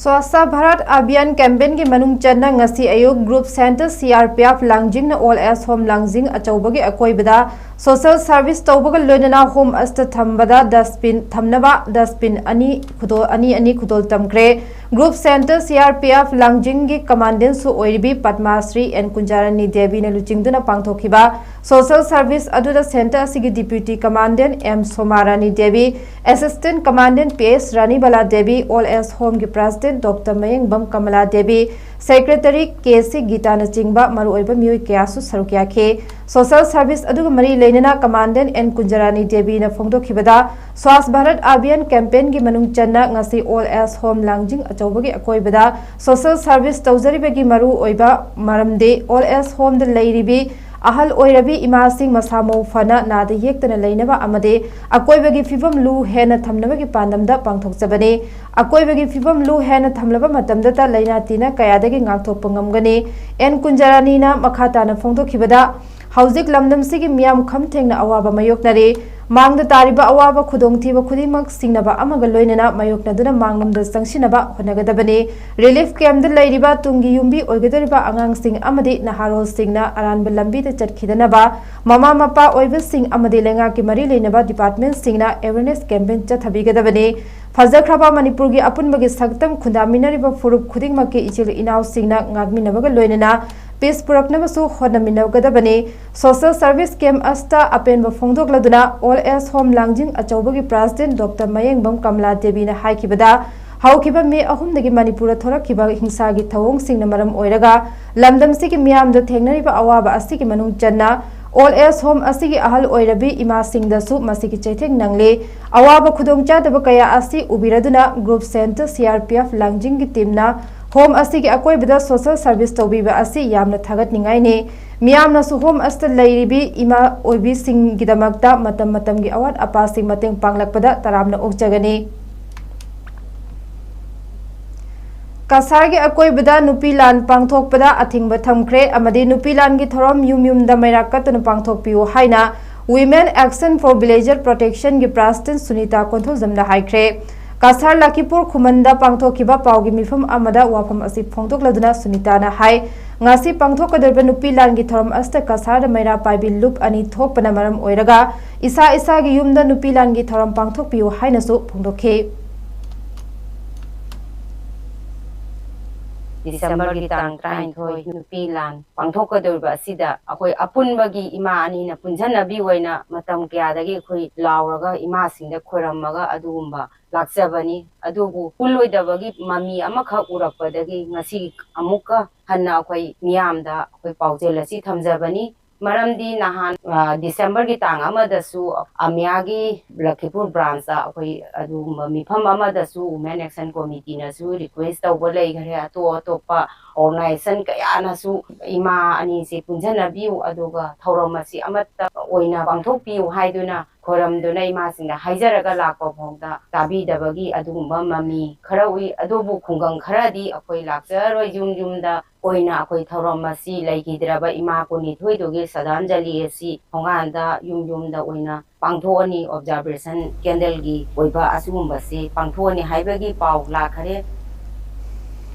Swachh Bharat Abhiyan campaignꯒꯤ ꯃꯅꯨꯡ ꯆꯟꯅ ꯉꯁꯤ ꯑꯌꯨꯛ Group Centre C R P F ꯂꯥꯡꯖꯤꯡꯅ Old Age Home ꯂꯥꯡꯖꯤꯡ ꯑꯆꯧꯕꯒꯤ ꯑꯀꯣꯏꯕꯗ social service ꯇꯧꯕꯒ ꯂꯣꯏꯅꯅ home ꯑꯁꯤꯗ ꯊꯝꯕꯗ dustbin ꯊꯝꯅꯕ dustbin ꯑꯅꯤ ꯈꯨꯗꯣꯜ, ꯑꯅꯤ ꯑꯅꯤ ꯈꯨꯗꯣꯜ ꯇꯝꯈ꯭ꯔꯦ꯫ Group Centre C R P F ꯂꯥꯡꯖꯤꯡꯒꯤ Commandantꯁꯨ ꯑꯣꯏꯔꯤꯕꯤ ꯄꯗꯃꯥꯁ꯭ꯔꯤ ꯑꯦꯟ ꯀꯨꯟꯖꯥꯔꯥꯅꯤ ꯗꯦꯕꯤꯅ ꯂꯨꯆꯤꯡꯗꯨꯅ ꯄꯥꯡꯊꯣꯛꯈꯤꯕ social service ꯑꯗꯨꯗ centre ꯑꯁꯤꯒꯤ Deputy Commandant M Somarani Devi, Assistant Commandant P S Ranibala Devi, Old Age Homeꯒꯤ President doctor Mayengbam Kamala Devi, secretary K C ꯒꯤꯇꯥꯅꯆꯤꯡꯕ ꯃꯔꯨꯑꯣꯏꯕ ꯃꯤꯑꯣꯏ ꯀꯌꯥꯁꯨ ꯁꯔꯨꯛ ꯌꯥꯈꯤ꯫ ꯁꯣꯁꯦꯜ ꯁꯔꯚꯤꯁ ꯑꯗꯨꯒ ꯃꯔꯤ ꯂꯩꯅꯅ ꯀꯃꯥꯟꯗꯦꯟ ꯑꯦꯟ ꯀꯨꯟꯖꯔꯥꯅꯤ ꯗꯦꯕꯤꯅ ꯐꯣꯡꯗꯣꯛꯈꯤꯕꯗ, ꯁ꯭ꯋꯥꯁ ꯚꯥꯔꯠ ꯑꯚꯤꯌꯥꯟ ꯀꯦꯝꯄꯦꯟꯒꯤ ꯃꯅꯨꯡ ꯆꯟꯅ ꯉꯁꯤ ꯑꯣꯜ ꯑꯦꯖ ꯍꯣꯝ ꯂꯥꯡꯖꯤꯡ ꯑꯆꯧꯕꯒꯤ ꯑꯀꯣꯏꯕꯗ ꯁꯣꯁꯦꯜ ꯁꯔꯚꯤꯁ ꯇꯧꯖꯔꯤꯕꯒꯤ ꯃꯔꯨ ꯑꯣꯏꯕ ꯃꯔꯝꯗꯤ ꯑꯣꯜ ꯑꯦꯖ ꯍꯣꯝꯗ ꯂꯩꯔꯤꯕꯤ ꯑꯍꯜ ꯑꯣꯏꯔꯕꯤ ꯏꯃꯥꯁꯤꯡ ꯃꯁꯥ ꯃꯎ ꯐꯅ ꯅꯥꯗ ꯌꯦꯛꯇꯅ ꯂꯩꯅꯕ ꯑꯃꯗꯤ ꯑꯀꯣꯏꯕꯒꯤ ꯐꯤꯕꯝ ꯂꯨ ꯍꯦꯟꯅ ꯊꯝꯅꯕꯒꯤ ꯄꯥꯟꯗꯝꯗ ꯄꯥꯡꯊꯣꯛꯆꯕꯅꯤ꯫ ꯑꯀꯣꯏꯕꯒꯤ ꯐꯤꯕꯝ ꯂꯨ ꯍꯦꯟꯅ ꯊꯝꯂꯕ ꯃꯇꯝꯗꯇ ꯂꯥꯏꯅꯥ ꯇꯤꯟꯅ ꯀꯌꯥꯗꯒꯤ ꯉꯥꯛꯊꯣꯛꯄ ꯉꯝꯒꯅꯤ꯫ ꯑꯦꯟ ꯀꯨꯟꯖꯔꯥꯅꯤꯅ ꯃꯈꯥ ꯇꯥꯅ ꯐꯣꯡꯗꯣꯛꯈꯤꯕꯗ, ꯍꯧꯖꯤꯛ ꯂꯝꯗꯝꯁꯤꯒꯤ ꯃꯤꯌꯥꯝ ꯈꯝ ꯊꯦꯡꯅ ꯑꯋꯥꯕ ꯃꯥꯌꯣꯛꯅꯔꯤ꯫ ꯃꯥꯡꯗ ꯇꯥꯔꯤꯕ ꯑꯋꯥꯕ ꯈꯨꯗꯣꯡꯊꯤꯕ ꯈꯨꯗꯤꯡꯃꯛ ꯁꯤꯡꯅꯕ ꯑꯃꯒ ꯂꯣꯏꯅꯅ ꯃꯥꯌꯣꯛꯅꯗꯨꯅ ꯃꯥꯡꯂꯣꯝꯗ ꯆꯪꯁꯤꯟꯅꯕ ꯍꯣꯠꯅꯒꯗꯕꯅꯤ꯫ ꯔꯤꯂꯤꯐ ꯀꯦꯝꯞꯇ ꯂꯩꯔꯤꯕ ꯇꯨꯡꯒꯤ ꯌꯨꯝꯕꯤ ꯑꯣꯏꯒꯗꯧꯔꯤꯕ ꯑꯉꯥꯡꯁꯤꯡ ꯑꯃꯗꯤ ꯅꯍꯥꯔꯣꯜꯁꯤꯡꯅ ꯑꯔꯥꯟꯕ ꯂꯝꯕꯤꯗ ꯆꯠꯈꯤꯗꯅꯕ ꯃꯃꯥ ꯃꯄꯥ ꯑꯣꯏꯕꯁꯤꯡ ꯑꯃꯗꯤ ꯂꯩꯉꯥꯛꯀꯤ ꯃꯔꯤ ꯂꯩꯅꯕ ꯗꯤꯄꯥꯔꯠꯃꯦꯟꯠꯁꯤꯡꯅ ꯑꯦꯋꯦꯔꯅꯦꯁ ꯀꯦꯝꯄꯦꯟ ꯆꯠꯊꯕꯤꯒꯗꯕꯅꯤ꯫ ꯐꯖꯈ꯭ꯔꯕ ꯃꯅꯤꯄꯨꯔꯒꯤ ꯑꯄꯨꯟꯕꯒꯤ ꯁꯛꯇꯝ ꯈꯨꯟꯗꯥꯃꯤꯟꯅꯔꯤꯕ ꯐꯨꯔꯨꯞ ꯈꯨꯗꯤꯡꯃꯛꯀꯤ ꯏꯆꯤꯜ ꯏꯅꯥꯎꯁꯤꯡꯅ ꯉꯥꯛꯃꯤꯟꯅꯕꯒ ꯂꯣꯏꯅꯅ ꯄꯤꯁ ꯄꯨꯔꯛꯅꯕꯁꯨ ꯍꯣꯠꯅꯃꯤꯟꯅꯒꯗꯕꯅꯤ꯫ ꯁꯣꯁꯦꯜ ꯁꯔꯚꯤꯁ ꯀꯦꯝꯞ ꯑꯁꯤꯗ ꯑꯄꯦꯟꯕ ꯐꯣꯡꯗꯣꯛꯂꯗꯨꯅ ꯑꯣꯜ ꯑꯦꯖ ꯍꯣꯝ ꯂꯥꯡꯖꯤꯡ ꯑꯆꯧꯕꯒꯤ ꯄ꯭ꯔꯦꯁꯤꯗꯦꯟꯠ ꯗꯣꯛꯇꯔ ꯃꯌꯦꯡꯕꯝ ꯀꯃꯂꯥ ꯗꯦꯕꯤꯅ ꯍꯥꯏꯈꯤꯕꯗ, ꯍꯧꯈꯤꯕ ꯃꯦ ꯑꯍꯨꯝꯗꯒꯤ ꯃꯅꯤꯄꯨꯔꯗ ꯊꯣꯔꯛꯈꯤꯕ ꯍꯤꯡꯁꯥꯒꯤ ꯊꯧꯑꯣꯡꯁꯤꯡꯅ ꯃꯔꯝ ꯑꯣꯏꯔꯒ ꯂꯝꯗꯝꯁꯤꯒꯤ ꯃꯤꯌꯥꯝꯗ ꯊꯦꯡꯅꯔꯤꯕ ꯑꯋꯥꯕ ꯑꯁꯤꯒꯤ ꯃꯅꯨꯡ ꯆꯟꯅ ꯑꯣꯜ ꯑꯦꯖ ꯍꯣꯝ ꯑꯁꯤꯒꯤ ꯑꯍꯜ ꯑꯣꯏꯔꯕꯤ ꯏꯃꯥꯁꯤꯡꯗꯁꯨ ꯃꯁꯤꯒꯤ ꯆꯩꯊꯦꯡ ꯅꯪꯂꯤ꯫ ꯑꯋꯥꯕ ꯈꯨꯗꯣꯡꯆꯥꯗꯕ ꯀꯌꯥ ꯑꯁꯤ ꯎꯕꯤꯔꯗꯨꯅ group centre C R P F ꯂꯥꯡꯖꯤꯡꯒꯤ ꯇꯤꯝꯅ ꯍꯣꯝ ꯑꯁꯤꯒꯤ ꯑꯀꯣꯏꯕꯗ ꯁꯣꯁꯦꯜ ꯁꯔꯚꯤꯁ ꯇꯧꯕꯤꯕ ꯑꯁꯤ ꯌꯥꯝꯅ ꯊꯥꯒꯠꯅꯤꯡꯉꯥꯏꯅꯤ꯫ ꯃꯤꯌꯥꯝꯅꯁꯨ ꯍꯣꯝ ꯑꯁꯤꯗ ꯂꯩꯔꯤꯕꯤ ꯏꯃꯥ ꯑꯣꯏꯕꯤꯁꯤꯡꯒꯤꯗꯃꯛꯇ ꯃꯇꯝ ꯃꯇꯝꯒꯤ ꯑꯋꯥꯠ ꯑꯄꯥꯁꯤꯡ ꯃꯇꯦꯡ ꯄꯥꯡꯂꯛꯄꯗ ꯇꯔꯥꯝꯅ ꯑꯣꯛꯆꯒꯅꯤ꯫ ꯀꯁꯥꯔꯒꯤ ꯑꯀꯣꯏꯕꯗ ꯅꯨꯄꯤ ꯂꯥꯟ ꯄꯥꯡꯊꯣꯛꯄꯗ ꯑꯊꯤꯡꯕ ꯊꯝꯈ꯭ꯔꯦ ꯑꯃꯗꯤ ꯅꯨꯄꯤ ꯂꯥꯟꯒꯤ ꯊꯧꯔꯝ ꯌꯨꯝ ꯌꯨꯝꯗ ꯃꯩꯔꯥ ꯀꯠꯇꯨꯅ ꯄꯥꯡꯊꯣꯛꯄꯤꯌꯨ ꯍꯥꯏꯅ Women Action for Villager Protection ꯒꯤ ꯄ꯭ꯔꯦꯁꯤꯗꯦꯟꯠ ꯁꯨꯅꯤꯇꯥ ꯀꯣꯟꯊꯧꯖꯝꯅ ꯍꯥꯏꯈ꯭ꯔꯦ꯫ ꯀꯁꯥꯔ ꯂꯈꯤꯄꯨꯔ ꯈꯨꯃꯟꯗ ꯄꯥꯡꯊꯣꯛꯈꯤꯕ ꯄꯥꯎꯒꯤ ꯃꯤꯐꯝ ꯑꯃꯗ ꯋꯥꯐꯝ ꯑꯁꯤ ꯐꯣꯡꯗꯣꯛꯂꯗꯨꯅ ꯁꯨꯅꯤꯇꯥꯅ ꯍꯥꯏ, ꯉꯁꯤ ꯄꯥꯡꯊꯣꯛꯀꯗꯧꯔꯤꯕ ꯅꯨꯄꯤ ꯂꯥꯟꯒꯤ ꯊꯧꯔꯝ ꯑꯁꯤꯗ ꯀꯁꯥꯔꯗ ꯃꯩꯔꯥ ꯄꯥꯏꯕꯤ ꯂꯨꯞ ꯑꯅꯤ ꯊꯣꯛꯄꯅ ꯃꯔꯝ ꯑꯣꯏꯔꯒ ꯏꯁꯥ ꯏꯁꯥꯒꯤ ꯌꯨꯝꯗ ꯅꯨꯄꯤ ꯂꯥꯟꯒꯤ ꯊꯧꯔꯝ ꯄꯥꯡꯊꯣꯛꯄꯤꯌꯨ ꯍꯥꯏꯅꯁꯨ ꯐꯣꯡꯗꯣꯛꯈꯤ꯫ ꯗꯤꯁꯦꯝꯕꯔꯒꯤ ꯇꯥꯡ ꯇꯔꯥꯅꯤꯊꯣꯏ ꯅꯨꯄꯤ ꯂꯥꯟ ꯄꯥꯡꯊꯣꯛꯀꯗꯧꯔꯤꯕ ꯑꯁꯤꯗ ꯑꯩꯈꯣꯏ ꯑꯄꯨꯟꯕꯒꯤ ꯏꯃꯥ ꯑꯅꯤꯅ ꯄꯨꯟꯁꯤꯟꯅꯕꯤ ꯑꯣꯏꯅ ꯃꯇꯝ ꯀꯌꯥꯗꯒꯤ ꯑꯩꯈꯣꯏ ꯂꯥꯎꯔꯒ ꯏꯃꯥꯁꯤꯡꯗ ꯈꯣꯏꯔꯝꯃꯒ ꯑꯗꯨꯒꯨꯝꯕ ꯂꯥꯛꯆꯕꯅꯤ꯫ ꯑꯗꯨꯕꯨ ꯄꯨꯜꯂꯣꯏꯗꯕꯒꯤ ꯃꯃꯤ ꯑꯃꯈꯛ ꯎꯔꯛꯄꯗꯒꯤ ꯉꯁꯤ ꯑꯃꯨꯛꯀ ꯍꯟꯅ ꯑꯩꯈꯣꯏ ꯃꯤꯌꯥꯝꯗ ꯑꯩꯈꯣꯏ ꯄꯥꯎꯖꯦꯜ ꯑꯁꯤ ꯊꯝꯖꯕꯅꯤ꯫ ꯃꯔꯝꯗꯤ ꯅꯍꯥꯟ, ꯑ, ꯗꯤꯁꯦꯝꯕꯔꯒꯤ ꯇꯥꯡ ꯑꯃꯗꯁꯨ ꯑꯃꯤꯌꯥꯒꯤ ꯂꯈꯤꯄꯨꯔ ꯕ꯭ꯔꯥꯟꯁꯇ ꯑꯩꯈꯣꯏ ꯑꯗꯨꯒꯨꯝꯕ ꯃꯤꯐꯝ ꯑꯃꯗꯁꯨ Women Action Committeeꯅꯁꯨ request ꯇꯧꯕ ꯂꯩꯈꯔꯦ꯫ ꯑꯇꯣꯞ ꯑꯇꯣꯞꯄ organization ꯀꯌꯥꯅꯁꯨ ꯏꯃꯥ ꯑꯅꯤꯁꯤ ꯄꯨꯟꯁꯤꯟꯅꯕꯤꯌꯨ, ꯑꯗꯨꯒ ꯊꯧꯔꯝ ꯑꯁꯤ ꯑꯃꯠꯇ ꯑꯣꯏꯅ ꯄꯥꯡꯊꯣꯛꯄꯤꯌꯨ ꯍꯥꯏꯗꯨꯅ ꯈꯣꯏꯔꯝꯗꯨꯅ ꯏꯃꯥꯁꯤꯡꯗ ꯍꯥꯏꯖꯔꯒ ꯂꯥꯛꯄ ꯐꯥꯎꯗ ꯇꯥꯕꯤꯗꯕꯒꯤ ꯑꯗꯨꯒꯨꯝꯕ ꯃꯃꯤ ꯈꯔ ꯎꯏ꯫ ꯑꯗꯨꯕꯨ ꯈꯨꯡꯒꯪ ꯈꯔꯗꯤ ꯑꯩꯈꯣꯏ ꯂꯥꯛꯆꯔꯔꯣꯏ, ꯌꯨꯝ ꯌꯨꯝꯗ ꯑꯣꯏꯅ ꯑꯩꯈꯣꯏ ꯊꯧꯔꯝ ꯑꯁꯤ ꯂꯩꯈꯤꯗ꯭ꯔꯕ ꯏꯃꯥ ꯀꯨꯟꯅꯤꯊꯣꯏꯗꯨꯒꯤ ꯁ꯭ꯔꯗꯥꯟꯖꯂꯤ ꯑꯁꯤ ꯊꯣꯡꯒꯥꯟꯗ ꯌꯨꯝ ꯌꯨꯝꯗ ꯑꯣꯏꯅ ꯄꯥꯡꯊꯣꯛꯑꯅꯤ꯫ Observation candleꯒꯤ ꯑꯣꯏꯕ ꯑꯁꯤꯒꯨꯝꯕꯁꯤ ꯄꯥꯡꯊꯣꯛꯑꯅꯤ ꯍꯥꯏꯕꯒꯤ ꯄꯥꯎ ꯂꯥꯛꯈꯔꯦ꯫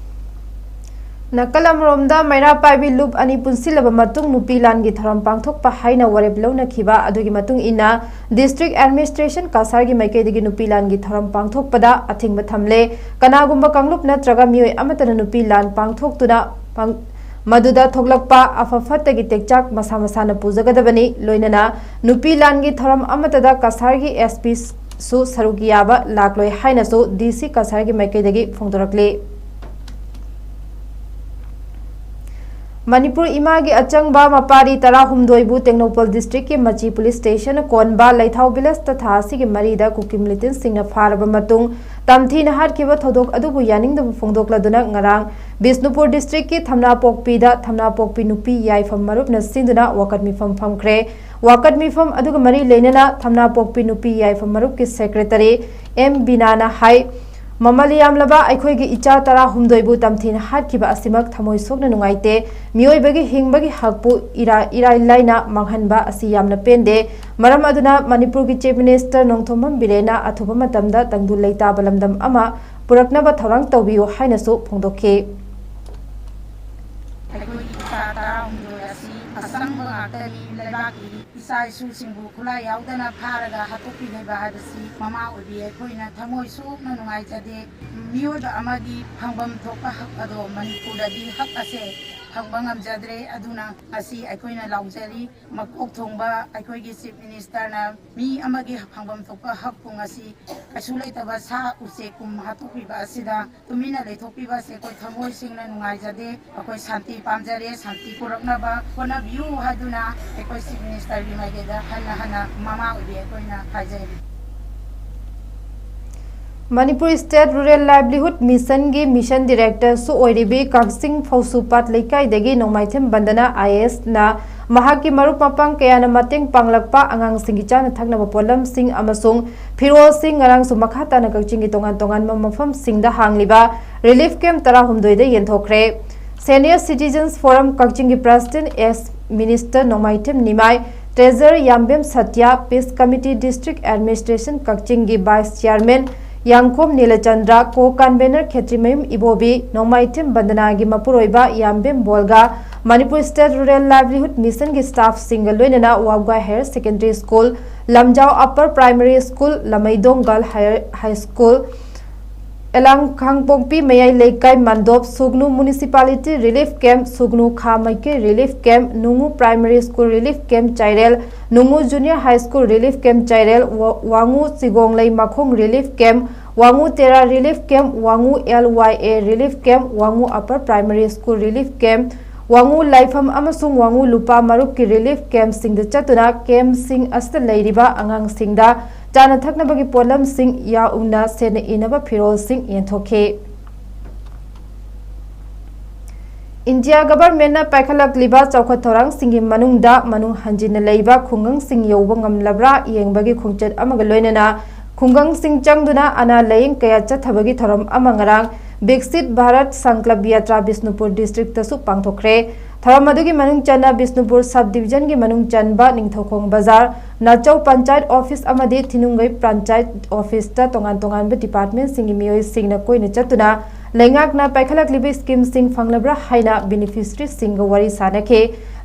ꯅꯥꯀꯜ ꯑꯃꯔꯣꯝꯗ, ꯃꯩꯔꯥ ꯄꯥꯏꯕꯤ ꯂꯨꯞ ꯑꯅꯤ ꯄꯨꯟꯁꯤꯜꯂꯕ ꯃꯇꯨꯡ ꯅꯨꯄꯤ ꯂꯥꯟꯒꯤ ꯊꯧꯔꯝ ꯄꯥꯡꯊꯣꯛꯄ ꯍꯥꯏꯅ ꯋꯥꯔꯦꯞ ꯂꯧꯅꯈꯤꯕ ꯑꯗꯨꯒꯤ ꯃꯇꯨꯡ ꯏꯟꯅ, District Administration ꯀꯁꯥꯔꯒꯤ ꯃꯥꯏꯀꯩꯗꯒꯤ ꯅꯨꯄꯤ ꯂꯥꯟꯒꯤ ꯊꯧꯔꯝ ꯄꯥꯡꯊꯣꯛꯄꯗ ꯑꯊꯤꯡꯕ ꯊꯝꯂꯦ꯫ ꯀꯅꯥꯒꯨꯝꯕ ꯀꯥꯡꯂꯨꯞ ꯅꯠꯇ꯭ꯔꯒ ꯃꯤꯑꯣꯏ ꯑꯃꯠꯇꯅ ꯅꯨꯄꯤ ꯂꯥꯟ ꯄꯥꯡꯊꯣꯛꯇꯨꯅ ꯄꯥꯡ-, ꯃꯗꯨꯗ ꯊꯣꯛꯂꯛꯄ ꯑꯐ ꯐꯠꯇꯒꯤ ꯇꯦꯛꯆꯥꯛ ꯃꯁꯥ ꯃꯁꯥꯅ ꯄꯨꯖꯒꯗꯕꯅꯤ꯫ ꯂꯣꯏꯅꯅ ꯅꯨꯄꯤ ꯂꯥꯟꯒꯤ ꯊꯧꯔꯝ ꯑꯃꯠꯇꯗ ꯀꯁꯥꯔꯒꯤ S P ꯁꯨ ꯁꯔꯨꯛ ꯌꯥꯕ ꯂꯥꯛꯂꯣꯏ ꯍꯥꯏꯅꯁꯨ D C ꯀꯁꯥꯔꯒꯤ ꯃꯥꯏꯀꯩꯗꯒꯤ ꯐꯣꯡꯗꯣꯔꯛꯂꯤ꯫ ꯃꯅꯤꯄꯨꯔ ꯏꯃꯥꯒꯤ ꯑꯆꯪꯕ ꯃꯄꯥꯔꯤ ꯇꯔꯥꯍꯨꯝꯗꯣꯏꯕꯨ ꯇꯦꯡꯅꯧꯄꯜ districtꯀꯤ ꯃꯆꯤ police stationꯅ ꯀꯣꯟꯕ ꯂꯩꯊꯥꯎ villageꯇ ꯊꯥ ꯑꯁꯤꯒꯤ ꯃꯔꯤꯗ ꯀꯨꯀꯤ militantꯁꯤꯡꯅ ꯐꯥꯔꯕ ꯃꯇꯨꯡ ꯇꯝꯊꯤꯅ ꯍꯥꯠꯈꯤꯕ ꯊꯧꯗꯣꯛ ꯑꯗꯨꯕꯨ ꯌꯥꯅꯤꯡꯗꯕ ꯐꯣꯡꯗꯣꯛꯂꯗꯨꯅ ꯉꯔꯥꯡ ꯕꯤꯁꯅꯨꯄꯨꯔ districtꯀꯤ ꯊꯝꯅꯥꯄꯣꯛꯄꯤꯗ ꯊꯝꯅꯥꯄꯣꯛꯄꯤ ꯅꯨꯄꯤ ꯌꯥꯏꯐꯝ ꯃꯔꯨꯞꯅ ꯁꯤꯟꯗꯨꯅ ꯋꯥꯀꯠ ꯃꯤꯐꯝ ꯐꯝꯈ꯭ꯔꯦ꯫ ꯋꯥꯀꯠ ꯃꯤꯐꯝ ꯑꯗꯨꯒ ꯃꯔꯤ ꯂꯩꯅꯅ ꯊꯝꯅꯥꯄꯣꯛꯄꯤ ꯅꯨꯄꯤ ꯌꯥꯏꯐꯝ ꯃꯔꯨꯞꯀꯤ secretary M ꯕꯤꯅꯥꯅ ꯍꯥꯏ, ꯃꯃꯜ ꯌꯥꯝꯂꯕ ꯑꯩꯈꯣꯏꯒꯤ ꯏꯆꯥ ꯇꯔꯥꯍꯨꯝꯗꯣꯏꯕꯨ ꯇꯝꯊꯤꯅ ꯍꯥꯠꯈꯤꯕ ꯑꯁꯤꯃꯛ ꯊꯃꯣꯏ ꯁꯣꯛꯅ ꯅꯨꯡꯉꯥꯏꯇꯦ꯫ ꯃꯤꯑꯣꯏꯕꯒꯤ ꯍꯤꯡꯕꯒꯤ ꯍꯛꯄꯨ ꯏꯔꯥ-, ꯏꯔꯥꯏ ꯂꯥꯏꯅ ꯃꯥꯡꯍꯟꯕ ꯑꯁꯤ ꯌꯥꯝꯅ ꯄꯦꯟꯗꯦ꯫ ꯃꯔꯝ ꯑꯗꯨꯅ ꯃꯅꯤꯄꯨꯔꯒꯤ Chief Minister ꯅꯣꯡꯊꯣꯝꯕꯝ ꯕꯤꯔꯦꯟꯅ ꯑꯊꯨꯕ ꯃꯇꯝꯗ ꯇꯪꯗꯨ ꯂꯩꯇꯥꯕ ꯂꯝꯗꯝ ꯑꯃ ꯄꯨꯔꯛꯅꯕ ꯊꯧꯔꯥꯡ ꯇꯧꯕꯤꯌꯨ ꯍꯥꯏꯅꯁꯨ ꯐꯣꯡꯗꯣꯛꯈꯤ꯫ ꯑꯩꯈꯣꯏꯒꯤ ꯏꯆꯥ ꯇꯔꯥꯍꯨꯝꯗꯣꯏ ꯑꯁꯤ ꯑꯆꯪꯕ ꯉꯥꯛꯇꯅꯤ꯫ ꯂꯩꯕꯥꯛꯀꯤ ꯏꯆꯥ ꯏꯁꯨꯁꯤꯡꯕꯨ ꯈꯨꯠꯂꯥꯏ ꯌꯥꯎꯗꯅ ꯐꯥꯔꯒ ꯍꯥꯠꯇꯣꯛꯄꯤꯈꯤꯕ ꯍꯥꯏꯕꯁꯤ ꯃꯃꯥ ꯑꯣꯏꯕꯤ ꯑꯩꯈꯣꯏꯅ ꯊꯃꯣꯏ ꯁꯣꯛꯅ ꯅꯨꯡꯉꯥꯏꯖꯗꯦ꯫ ꯃꯤꯑꯣꯏꯕ ꯑꯃꯒꯤ ꯐꯪꯐꯝ ꯊꯣꯛꯄ ꯍꯛ ꯑꯗꯣ ꯃꯅꯤꯄꯨꯔꯗꯗꯤ ꯍꯛ ꯑꯁꯦ ꯐꯪꯕ ꯉꯝꯖꯗ꯭ꯔꯦ꯫ ꯑꯗꯨꯅ ꯉꯁꯤ ꯑꯩꯈꯣꯏꯅ ꯂꯥꯎꯖꯔꯤ, ꯃꯀꯣꯛ ꯊꯣꯡꯕ ꯑꯩꯈꯣꯏꯒꯤ ꯆꯤꯐ ꯃꯤꯅꯤꯁꯇꯔꯅ ꯃꯤ ꯑꯃꯒꯤ ꯐꯪꯐꯝ ꯊꯣꯛꯄ ꯍꯛꯄꯨ ꯉꯁꯤ ꯀꯩꯁꯨ ꯂꯩꯇꯕ ꯁꯥ ꯎꯆꯦꯛꯀꯨꯝ ꯍꯥꯠꯇꯣꯛꯄꯤꯕ ꯑꯁꯤꯗ ꯇꯨꯃꯤꯟꯅ ꯂꯩꯊꯣꯛꯄꯤꯕ ꯑꯁꯤ ꯑꯩꯈꯣꯏ ꯊꯃꯣꯏ ꯁꯦꯡꯅ ꯅꯨꯡꯉꯥꯏꯖꯗꯦ꯫ ꯑꯩꯈꯣꯏ ꯁꯥꯟꯇꯤ ꯄꯥꯝꯖꯔꯦ, ꯁꯥꯟꯇꯤ ꯄꯨꯔꯛꯅꯕ ꯍꯣꯠꯅꯕꯤꯌꯨ ꯍꯥꯏꯗꯨꯅ ꯑꯩꯈꯣꯏ ꯆꯤꯐ ꯃꯤꯅꯤꯁꯇꯔꯒꯤ ꯃꯥꯏꯀꯩꯗ ꯍꯟꯅ ꯍꯟꯅ ꯃꯃꯥ ꯑꯣꯏꯕꯤ ꯑꯩꯈꯣꯏꯅ ꯍꯥꯏꯖꯔꯤ꯫ ꯃꯅꯤꯄꯨꯔ ꯁ꯭ꯇꯦꯠ ꯔꯨꯔꯦꯜ ꯂꯥꯏꯚꯂꯤꯍꯨꯗ ꯃꯤꯁꯟꯒꯤ ꯃꯤꯁꯟ ꯗꯤꯔꯦꯛꯇꯔꯁꯨ ꯑꯣꯏꯔꯤꯕꯤ ꯀꯛꯆꯤꯡ ꯐꯧꯁꯨꯄꯥꯠ ꯂꯩꯀꯥꯏꯗꯒꯤ ꯅꯣꯡꯃꯥꯏꯊꯦꯝ ꯕꯟꯗꯅ ꯑꯥꯏ ꯑꯦ ꯑꯦꯁꯅ ꯃꯍꯥꯛꯀꯤ ꯃꯔꯨꯞ ꯃꯄꯥꯡ ꯀꯌꯥꯅ ꯃꯇꯦꯡ ꯄꯥꯡꯂꯛꯄ ꯑꯉꯥꯡꯁꯤꯡꯒꯤ ꯆꯥꯅ ꯊꯛꯅꯕ ꯄꯣꯠꯂꯝꯁꯤꯡ ꯑꯃꯁꯨꯡ ꯐꯤꯔꯣꯜꯁꯤꯡ ꯉꯔꯥꯡꯁꯨ ꯃꯈꯥ ꯇꯥꯅ ꯀꯛꯆꯤꯡꯒꯤ ꯇꯣꯉꯥꯟ ꯇꯣꯉꯥꯟꯕ ꯃꯐꯝꯁꯤꯡꯗ ꯍꯥꯡꯂꯤꯕ ꯔꯤꯂꯤꯐ ꯀꯦꯝꯞ ꯇꯔꯥꯍꯨꯝꯗꯣꯏꯗ ꯌꯦꯟꯊꯣꯛꯈ꯭ꯔꯦ꯫ ꯁꯦꯅꯤꯌꯔ ꯁꯤꯇꯤꯖꯟꯁ ꯐꯣꯔꯝ ꯀꯛꯆꯤꯡꯒꯤ president S minister Nongmaithem Nimai, treasurer Yambem Satya, peace committee district administration ꯀꯛꯆꯤꯡꯒꯤ vice chairman Yangkhom Nilachandra, co convener ꯈꯦꯇ꯭ꯔꯤꯃꯌꯨꯝ ꯏꯕꯣꯕꯤ, ꯅꯣꯡꯃꯥꯏꯊꯦꯝ ꯕꯟꯗꯅꯥꯒꯤ ꯃꯄꯨꯔꯣꯏꯕ ꯌꯥꯝꯕꯦꯝ ꯕꯣꯜꯒ, ꯃꯅꯤꯄꯨꯔ ꯁ꯭ꯇꯦꯠ ꯔꯨꯔꯦꯜ ꯂꯥꯏꯚꯂꯤꯍꯨꯗ ꯃꯤꯁꯟꯒꯤ ꯁ꯭ꯇꯥꯐꯁꯤꯡꯒ ꯂꯣꯏꯅꯅ ꯋꯥꯕꯒꯥꯏ higher secondary school, Lamjao upper primary school, Lameidong girl higher high school, ꯑꯦꯂꯥꯡ ꯈꯥꯡꯄꯣꯛꯄꯤ ꯃꯌꯥꯏ ꯂꯩꯀꯥꯏ ꯃꯟꯗꯣꯞ, Sugnu municipality relief camp, Sugnu ꯈꯥ ꯃꯥꯏꯀꯩ ꯔꯤꯂꯤꯐ ꯀꯦꯝꯞ, ꯅꯨꯡꯉꯨ ꯄ꯭ꯔꯥꯏꯃꯔꯤ ꯁ꯭ꯀꯨꯜ ꯔꯤꯂꯤꯐ ꯀꯦꯝꯞ ꯆꯥꯏꯔꯦꯜ, ꯅꯨꯡꯉꯨ junior high school relief camp ꯆꯥꯏꯔꯦꯜ, ꯋꯥ-, ꯋꯥꯡꯉꯨ ꯆꯤꯒꯣꯡꯂꯩ ꯃꯈꯣꯡ ꯔꯤꯂꯤꯐ ꯀꯦꯝꯞ, ꯋꯥꯡꯉꯨ ꯇꯦꯔꯥ relief camp, Wangoo L Y A relief camp, Wangoo upper primary school relief camp, Wangoo ꯂꯥꯏꯐꯝ ꯑꯃꯁꯨꯡ ꯋꯥꯡꯉꯨ ꯂꯨꯄꯥ ꯃꯔꯨꯞꯀꯤ ꯔꯤꯂꯤꯐ ꯀꯦꯝꯞꯁꯤꯡꯗ ꯆꯠꯇꯨꯅ ꯀꯦꯝꯞꯁꯤꯡ ꯑꯁꯤꯗ ꯂꯩꯔꯤꯕ ꯑꯉꯥꯡꯁꯤꯡꯗ ꯆꯥꯅ ꯊꯛꯅꯕꯒꯤ ꯄꯣꯠꯂꯝꯁꯤꯡ ꯌꯥꯎꯅ ꯁꯦꯠꯅ ꯏꯅꯕ ꯐꯤꯔꯣꯜꯁꯤꯡ ꯌꯦꯟꯊꯣꯛꯈꯤ꯫ ꯏꯟꯗꯤꯌꯥ ꯒꯚꯔꯟꯃꯦꯟꯠꯅ ꯄꯥꯏꯈꯠꯂꯛꯂꯤꯕ ꯆꯥꯎꯈꯠ ꯊꯧꯔꯥꯡꯁꯤꯡꯒꯤ ꯃꯅꯨꯡꯗ ꯃꯅꯨꯡ ꯍꯟꯖꯤꯟꯅ ꯂꯩꯕ ꯈꯨꯡꯒꯪꯁꯤꯡ ꯌꯧꯕ ꯉꯝꯂꯕ꯭ꯔꯥ ꯌꯦꯡꯕꯒꯤ ꯈꯣꯡꯆꯠ ꯑꯃꯒ ꯂꯣꯏꯅꯅ ꯈꯨꯡꯒꯪꯁꯤꯡ ꯆꯪꯗꯨꯅ ꯑꯅꯥ ꯂꯥꯌꯦꯡ ꯀꯌꯥ ꯆꯠꯊꯕꯒꯤ ꯊꯧꯔꯝ ꯑꯃ ꯉꯔꯥꯡ ꯕꯤꯛꯁꯤꯠ ꯚꯥꯔꯠ ꯁꯪꯀꯜꯞ ꯌꯥꯇ꯭ꯔꯥ ꯕꯤꯁꯅꯨꯄꯨꯔ ꯗꯤꯁꯇ꯭ꯔꯤꯛꯇꯁꯨ ꯄꯥꯡꯊꯣꯛꯈ꯭ꯔꯦ꯫ ꯊꯧꯔꯝ ꯑꯗꯨꯒꯤ ꯃꯅꯨꯡ ꯆꯟꯅ ꯕꯤꯁꯅꯨꯄꯨꯔ ꯁꯕ ꯗꯤꯕꯤꯖꯟꯒꯤ ꯃꯅꯨꯡ ꯆꯟꯕ ꯅꯤꯡꯊꯧꯈꯣꯡ ꯕꯖꯥꯔ, ꯅꯥꯆꯧ ꯄꯟꯆꯥꯌꯠ ꯑꯣꯐꯤꯁ ꯑꯃꯗꯤ ꯊꯤꯅꯨꯡꯒꯩ ꯄꯟꯆꯥꯌꯠ ꯑꯣꯐꯤꯁꯇ ꯇꯣꯉꯥꯟ ꯇꯣꯉꯥꯟꯕ ꯗꯤꯄꯥꯔꯠꯃꯦꯟꯠꯁꯤꯡꯒꯤ ꯃꯤꯑꯣꯏꯁꯤꯡꯅ ꯀꯣꯏꯅ ꯆꯠꯇꯨꯅ ꯂꯩꯉꯥꯛꯅ ꯄꯥꯏꯈꯠꯂꯛꯂꯤꯕ ꯁ꯭ꯀꯤꯝꯁꯤꯡ ꯐꯪꯂꯕ꯭ꯔꯥ ꯍꯥꯏꯅ ꯕꯦꯅꯤꯐꯤꯁꯔꯤꯁꯤꯡꯒ ꯋꯥꯔꯤ ꯁꯥꯅꯈꯤ꯫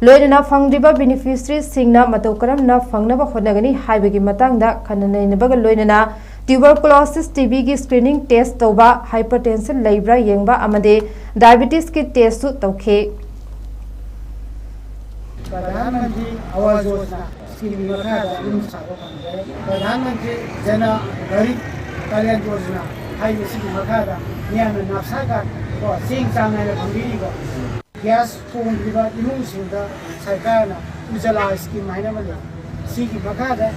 ꯂꯣꯏꯅꯅ ꯐꯪꯗ꯭ꯔꯤꯕ ꯕꯦꯅꯤꯐꯤꯁꯔꯤꯁꯤꯡꯅ ꯃꯇꯧ ꯀꯔꯝꯅ ꯐꯪꯅꯕ ꯍꯣꯠꯅꯒꯅꯤ ꯍꯥꯏꯕꯒꯤ ꯃꯇꯥꯡꯗ ꯈꯟꯅ ꯅꯩꯅꯕꯒ ꯂꯣꯏꯅꯅ ꯇ꯭ꯌꯨꯕꯔꯀꯨꯂꯣꯁꯤꯁ, ꯇꯤ ꯕꯤꯒꯤ ꯁ꯭ꯀ꯭ꯔꯤꯅꯤꯡ ꯇꯦꯁ ꯇꯧꯕ, ꯍꯥꯏꯄꯔꯇꯦꯟꯁꯟ ꯂꯩꯕ꯭ꯔꯥ ꯌꯦꯡꯕ ꯑꯃꯗꯤ ꯗꯥꯏꯕꯦꯇꯤꯁꯀꯤ ꯇꯦꯁꯁꯨ ꯇꯧꯈꯤ꯫ ꯄ꯭ꯔꯙꯥꯟ ꯃꯟꯇ꯭ꯔꯤ ꯑꯋꯥꯁ ꯌꯣꯖꯅꯥ ꯁ꯭ꯀꯤꯝꯒꯤ ꯃꯈꯥꯗ ꯌꯨꯝ ꯁꯥꯕ ꯐꯪꯗ꯭ꯔꯦ꯫ ꯄ꯭ꯔꯙꯥꯟ ꯃꯟꯇ꯭ꯔꯤ ꯖꯅ ꯒꯔꯤꯕ ꯀꯂꯌꯥꯟ ꯌꯣꯖꯅꯥ ꯍꯥꯏꯔꯤꯕꯁꯤꯒꯤ ꯃꯈꯥꯗ ꯃꯤꯌꯥꯝꯅ ꯅꯥꯞꯁꯥ ꯀꯥꯔꯗ ꯀꯣ ꯆꯦꯡ ꯆꯥꯡ ꯅꯥꯏꯅ ꯐꯪꯕꯤꯔꯤꯕ ꯒ꯭ꯌꯥꯁ ꯊꯣꯡꯗ꯭ꯔꯤꯕ ꯏꯃꯨꯡꯁꯤꯡꯗ ꯁꯔꯀꯥꯔꯅ ꯎꯖꯂꯥ ꯁ꯭ꯀꯤꯝ ꯍꯥꯏꯅ ꯑꯃ ꯂꯩ꯫ ꯁꯤꯒꯤ ꯃꯈꯥꯗ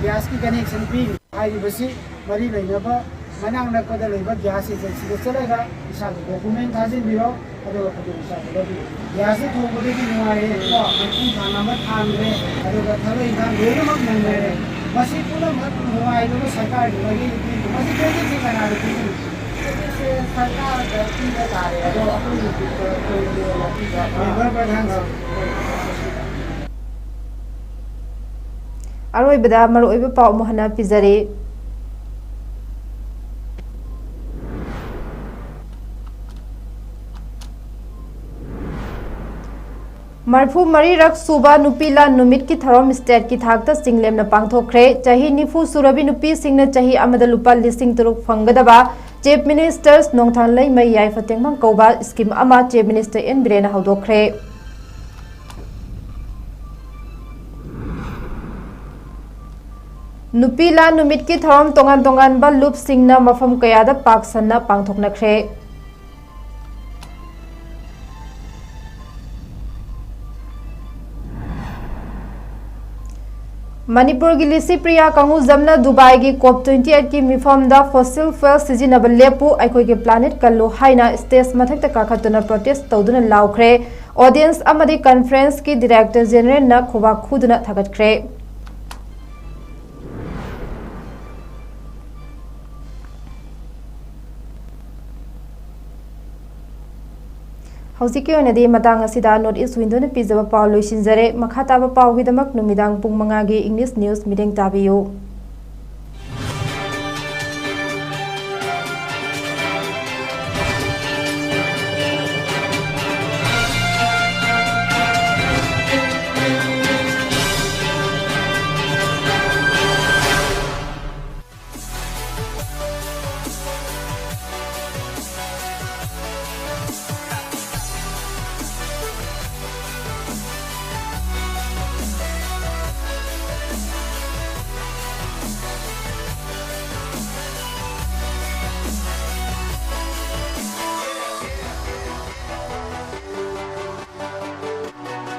ꯒ꯭ꯌꯥꯁꯀꯤ ꯀꯅꯦꯛꯁꯟ ꯄꯤꯔꯤ꯫ ꯍꯥꯏꯔꯤꯕꯁꯤ ꯃꯔꯤ ꯂꯩꯅꯕ ꯃꯅꯥꯛ ꯅꯛꯄꯗ ꯂꯩꯕ ꯒ꯭ꯌꯥꯁ ꯑꯦꯖꯦꯟꯁꯤꯗ ꯆꯠꯂꯒ ꯏꯁꯥꯒꯤ ꯗꯣꯀꯨꯃꯦꯟ ꯊꯥꯖꯤꯟꯕꯤꯔꯣ꯫ ꯑꯗꯨꯒ ꯈꯨꯗꯣꯡꯆꯥꯕ ꯂꯧꯕꯤꯌꯨ꯫ ꯒ꯭ꯌꯥꯁꯁꯤ ꯊꯣꯡꯕꯗꯒꯤ ꯅꯨꯡꯉꯥꯏꯔꯦ ꯀꯣ, ꯃꯩꯈꯨ ꯊꯥꯅꯕ ꯊꯥꯡꯈ꯭ꯔꯦ, ꯑꯗꯨꯒ ꯊꯕꯛ ꯏꯪꯈꯥꯡ ꯂꯣꯏꯅꯃꯛ ꯅꯪꯅꯔꯦ꯫ ꯃꯁꯤ ꯄꯨꯝꯅꯃꯛ ꯅꯨꯡꯉꯥꯏꯇꯕ ꯁꯔꯀꯥꯔꯒꯤ ꯃꯥꯏꯀꯩꯗꯒꯤ ꯄꯤꯔꯤꯕ ꯃꯁꯤ ꯀ꯭ꯔꯦꯗꯤꯠꯁꯤ ꯀꯅꯥꯗ ꯄꯤꯒꯅꯤ? ꯀ꯭ꯔꯦꯗꯤꯠꯁꯦ ꯁꯔꯀꯥꯔꯗ ꯄꯤꯕ ꯇꯥꯔꯦ, ꯑꯗꯣ ꯑꯩꯈꯣꯏꯒꯤ ꯂꯦꯕꯔ ꯄ꯭ꯔꯙꯥꯟꯁꯦ꯫ ꯑꯔꯣꯏꯕꯗ ꯃꯔꯨꯑꯣꯏꯕ ꯄꯥꯎ ꯑꯃꯨꯛ ꯍꯟꯅ ꯄꯤꯖꯔꯤ꯫ ꯃꯔꯤꯐꯨ ꯃꯔꯤꯔꯛ ꯁꯨꯕ ꯅꯨꯄꯤ ꯂꯥꯟ ꯅꯨꯃꯤꯠꯀꯤ ꯊꯧꯔꯝ ꯁ꯭ꯇꯦꯠꯀꯤ ꯊꯥꯛꯇ ꯆꯤꯡꯂꯦꯝꯅ ꯄꯥꯡꯊꯣꯛꯈ꯭ꯔꯦ꯫ ꯆꯍꯤ ꯅꯤꯐꯨ ꯁꯨꯔꯕꯤ ꯅꯨꯄꯤꯁꯤꯡꯅ ꯆꯍꯤ ꯑꯃꯗ ꯂꯨꯄꯥ ꯂꯤꯁꯤꯡ ꯇꯔꯨꯛ ꯐꯪꯒꯗꯕ Chief Minister's ꯅꯣꯡꯊꯥꯡꯂꯩꯃꯩ ꯌꯥꯏꯐ ꯇꯦꯡꯕꯥꯡ ꯀꯧꯕ ꯁ꯭ꯀꯤꯝ ꯑꯃ Chief Minister ꯑꯦꯟ ꯕꯤꯔꯦꯟꯅ ꯍꯧꯗꯣꯛꯈ꯭ꯔꯦ꯫ ꯅꯨꯄꯤ ꯂꯥꯟ ꯅꯨꯃꯤꯠꯀꯤ ꯊꯧꯔꯝ ꯇꯣꯉꯥꯟ ꯇꯣꯉꯥꯟꯕ ꯂꯨꯞꯁꯤꯡꯅ ꯃꯐꯝ ꯀꯌꯥꯗ ꯄꯥꯛ ꯁꯟꯅ ꯄꯥꯡꯊꯣꯛꯅꯈ꯭ꯔꯦ꯫ ꯃꯅꯤꯄꯨꯔꯒꯤ ꯂꯤꯁꯤ ꯄ꯭ꯔꯤꯌꯥ ꯀꯪꯒꯨꯖꯝꯅ ꯗꯨꯕꯥꯏꯒꯤ ꯀꯣꯞ ꯇ꯭ꯋꯦꯟꯇꯤ ꯑꯩꯠꯀꯤ ꯃꯤꯐꯝꯗ fossil fuel ꯁꯤꯖꯤꯟꯅꯕ ꯂꯦꯞꯄꯨ, ꯑꯩꯈꯣꯏꯒꯤ planet ꯀꯜꯂꯨ ꯍꯥꯏꯅ stage ꯃꯊꯛꯇ ꯀꯥꯈꯠꯇꯨꯅ protest ꯇꯧꯗꯨꯅ ꯂꯥꯎꯈ꯭ꯔꯦ꯫ Audience ꯑꯃꯗꯤ conferenceꯀꯤ director generalꯅ ꯈꯨꯕꯥꯛ ꯈꯨꯗꯨꯅ ꯊꯥꯒꯠꯈ꯭ꯔꯦ꯫ ꯍꯧꯖꯤꯛꯀꯤ ꯑꯣꯏꯅꯗꯤ ꯃꯇꯥꯡ ꯑꯁꯤꯗ North East Windowꯅ ꯄꯤꯖꯕ ꯄꯥꯎ ꯂꯣꯏꯁꯤꯟꯖꯔꯦ꯫ ꯃꯈꯥ ꯇꯥꯕ ꯄꯥꯎꯒꯤꯗꯃꯛ ꯅꯨꯃꯤꯗꯥꯡ ꯄꯨꯡ ꯃꯉꯥꯒꯤ English news ꯃꯤꯠꯌꯦꯡ ꯇꯥꯕꯤꯌꯨ꯫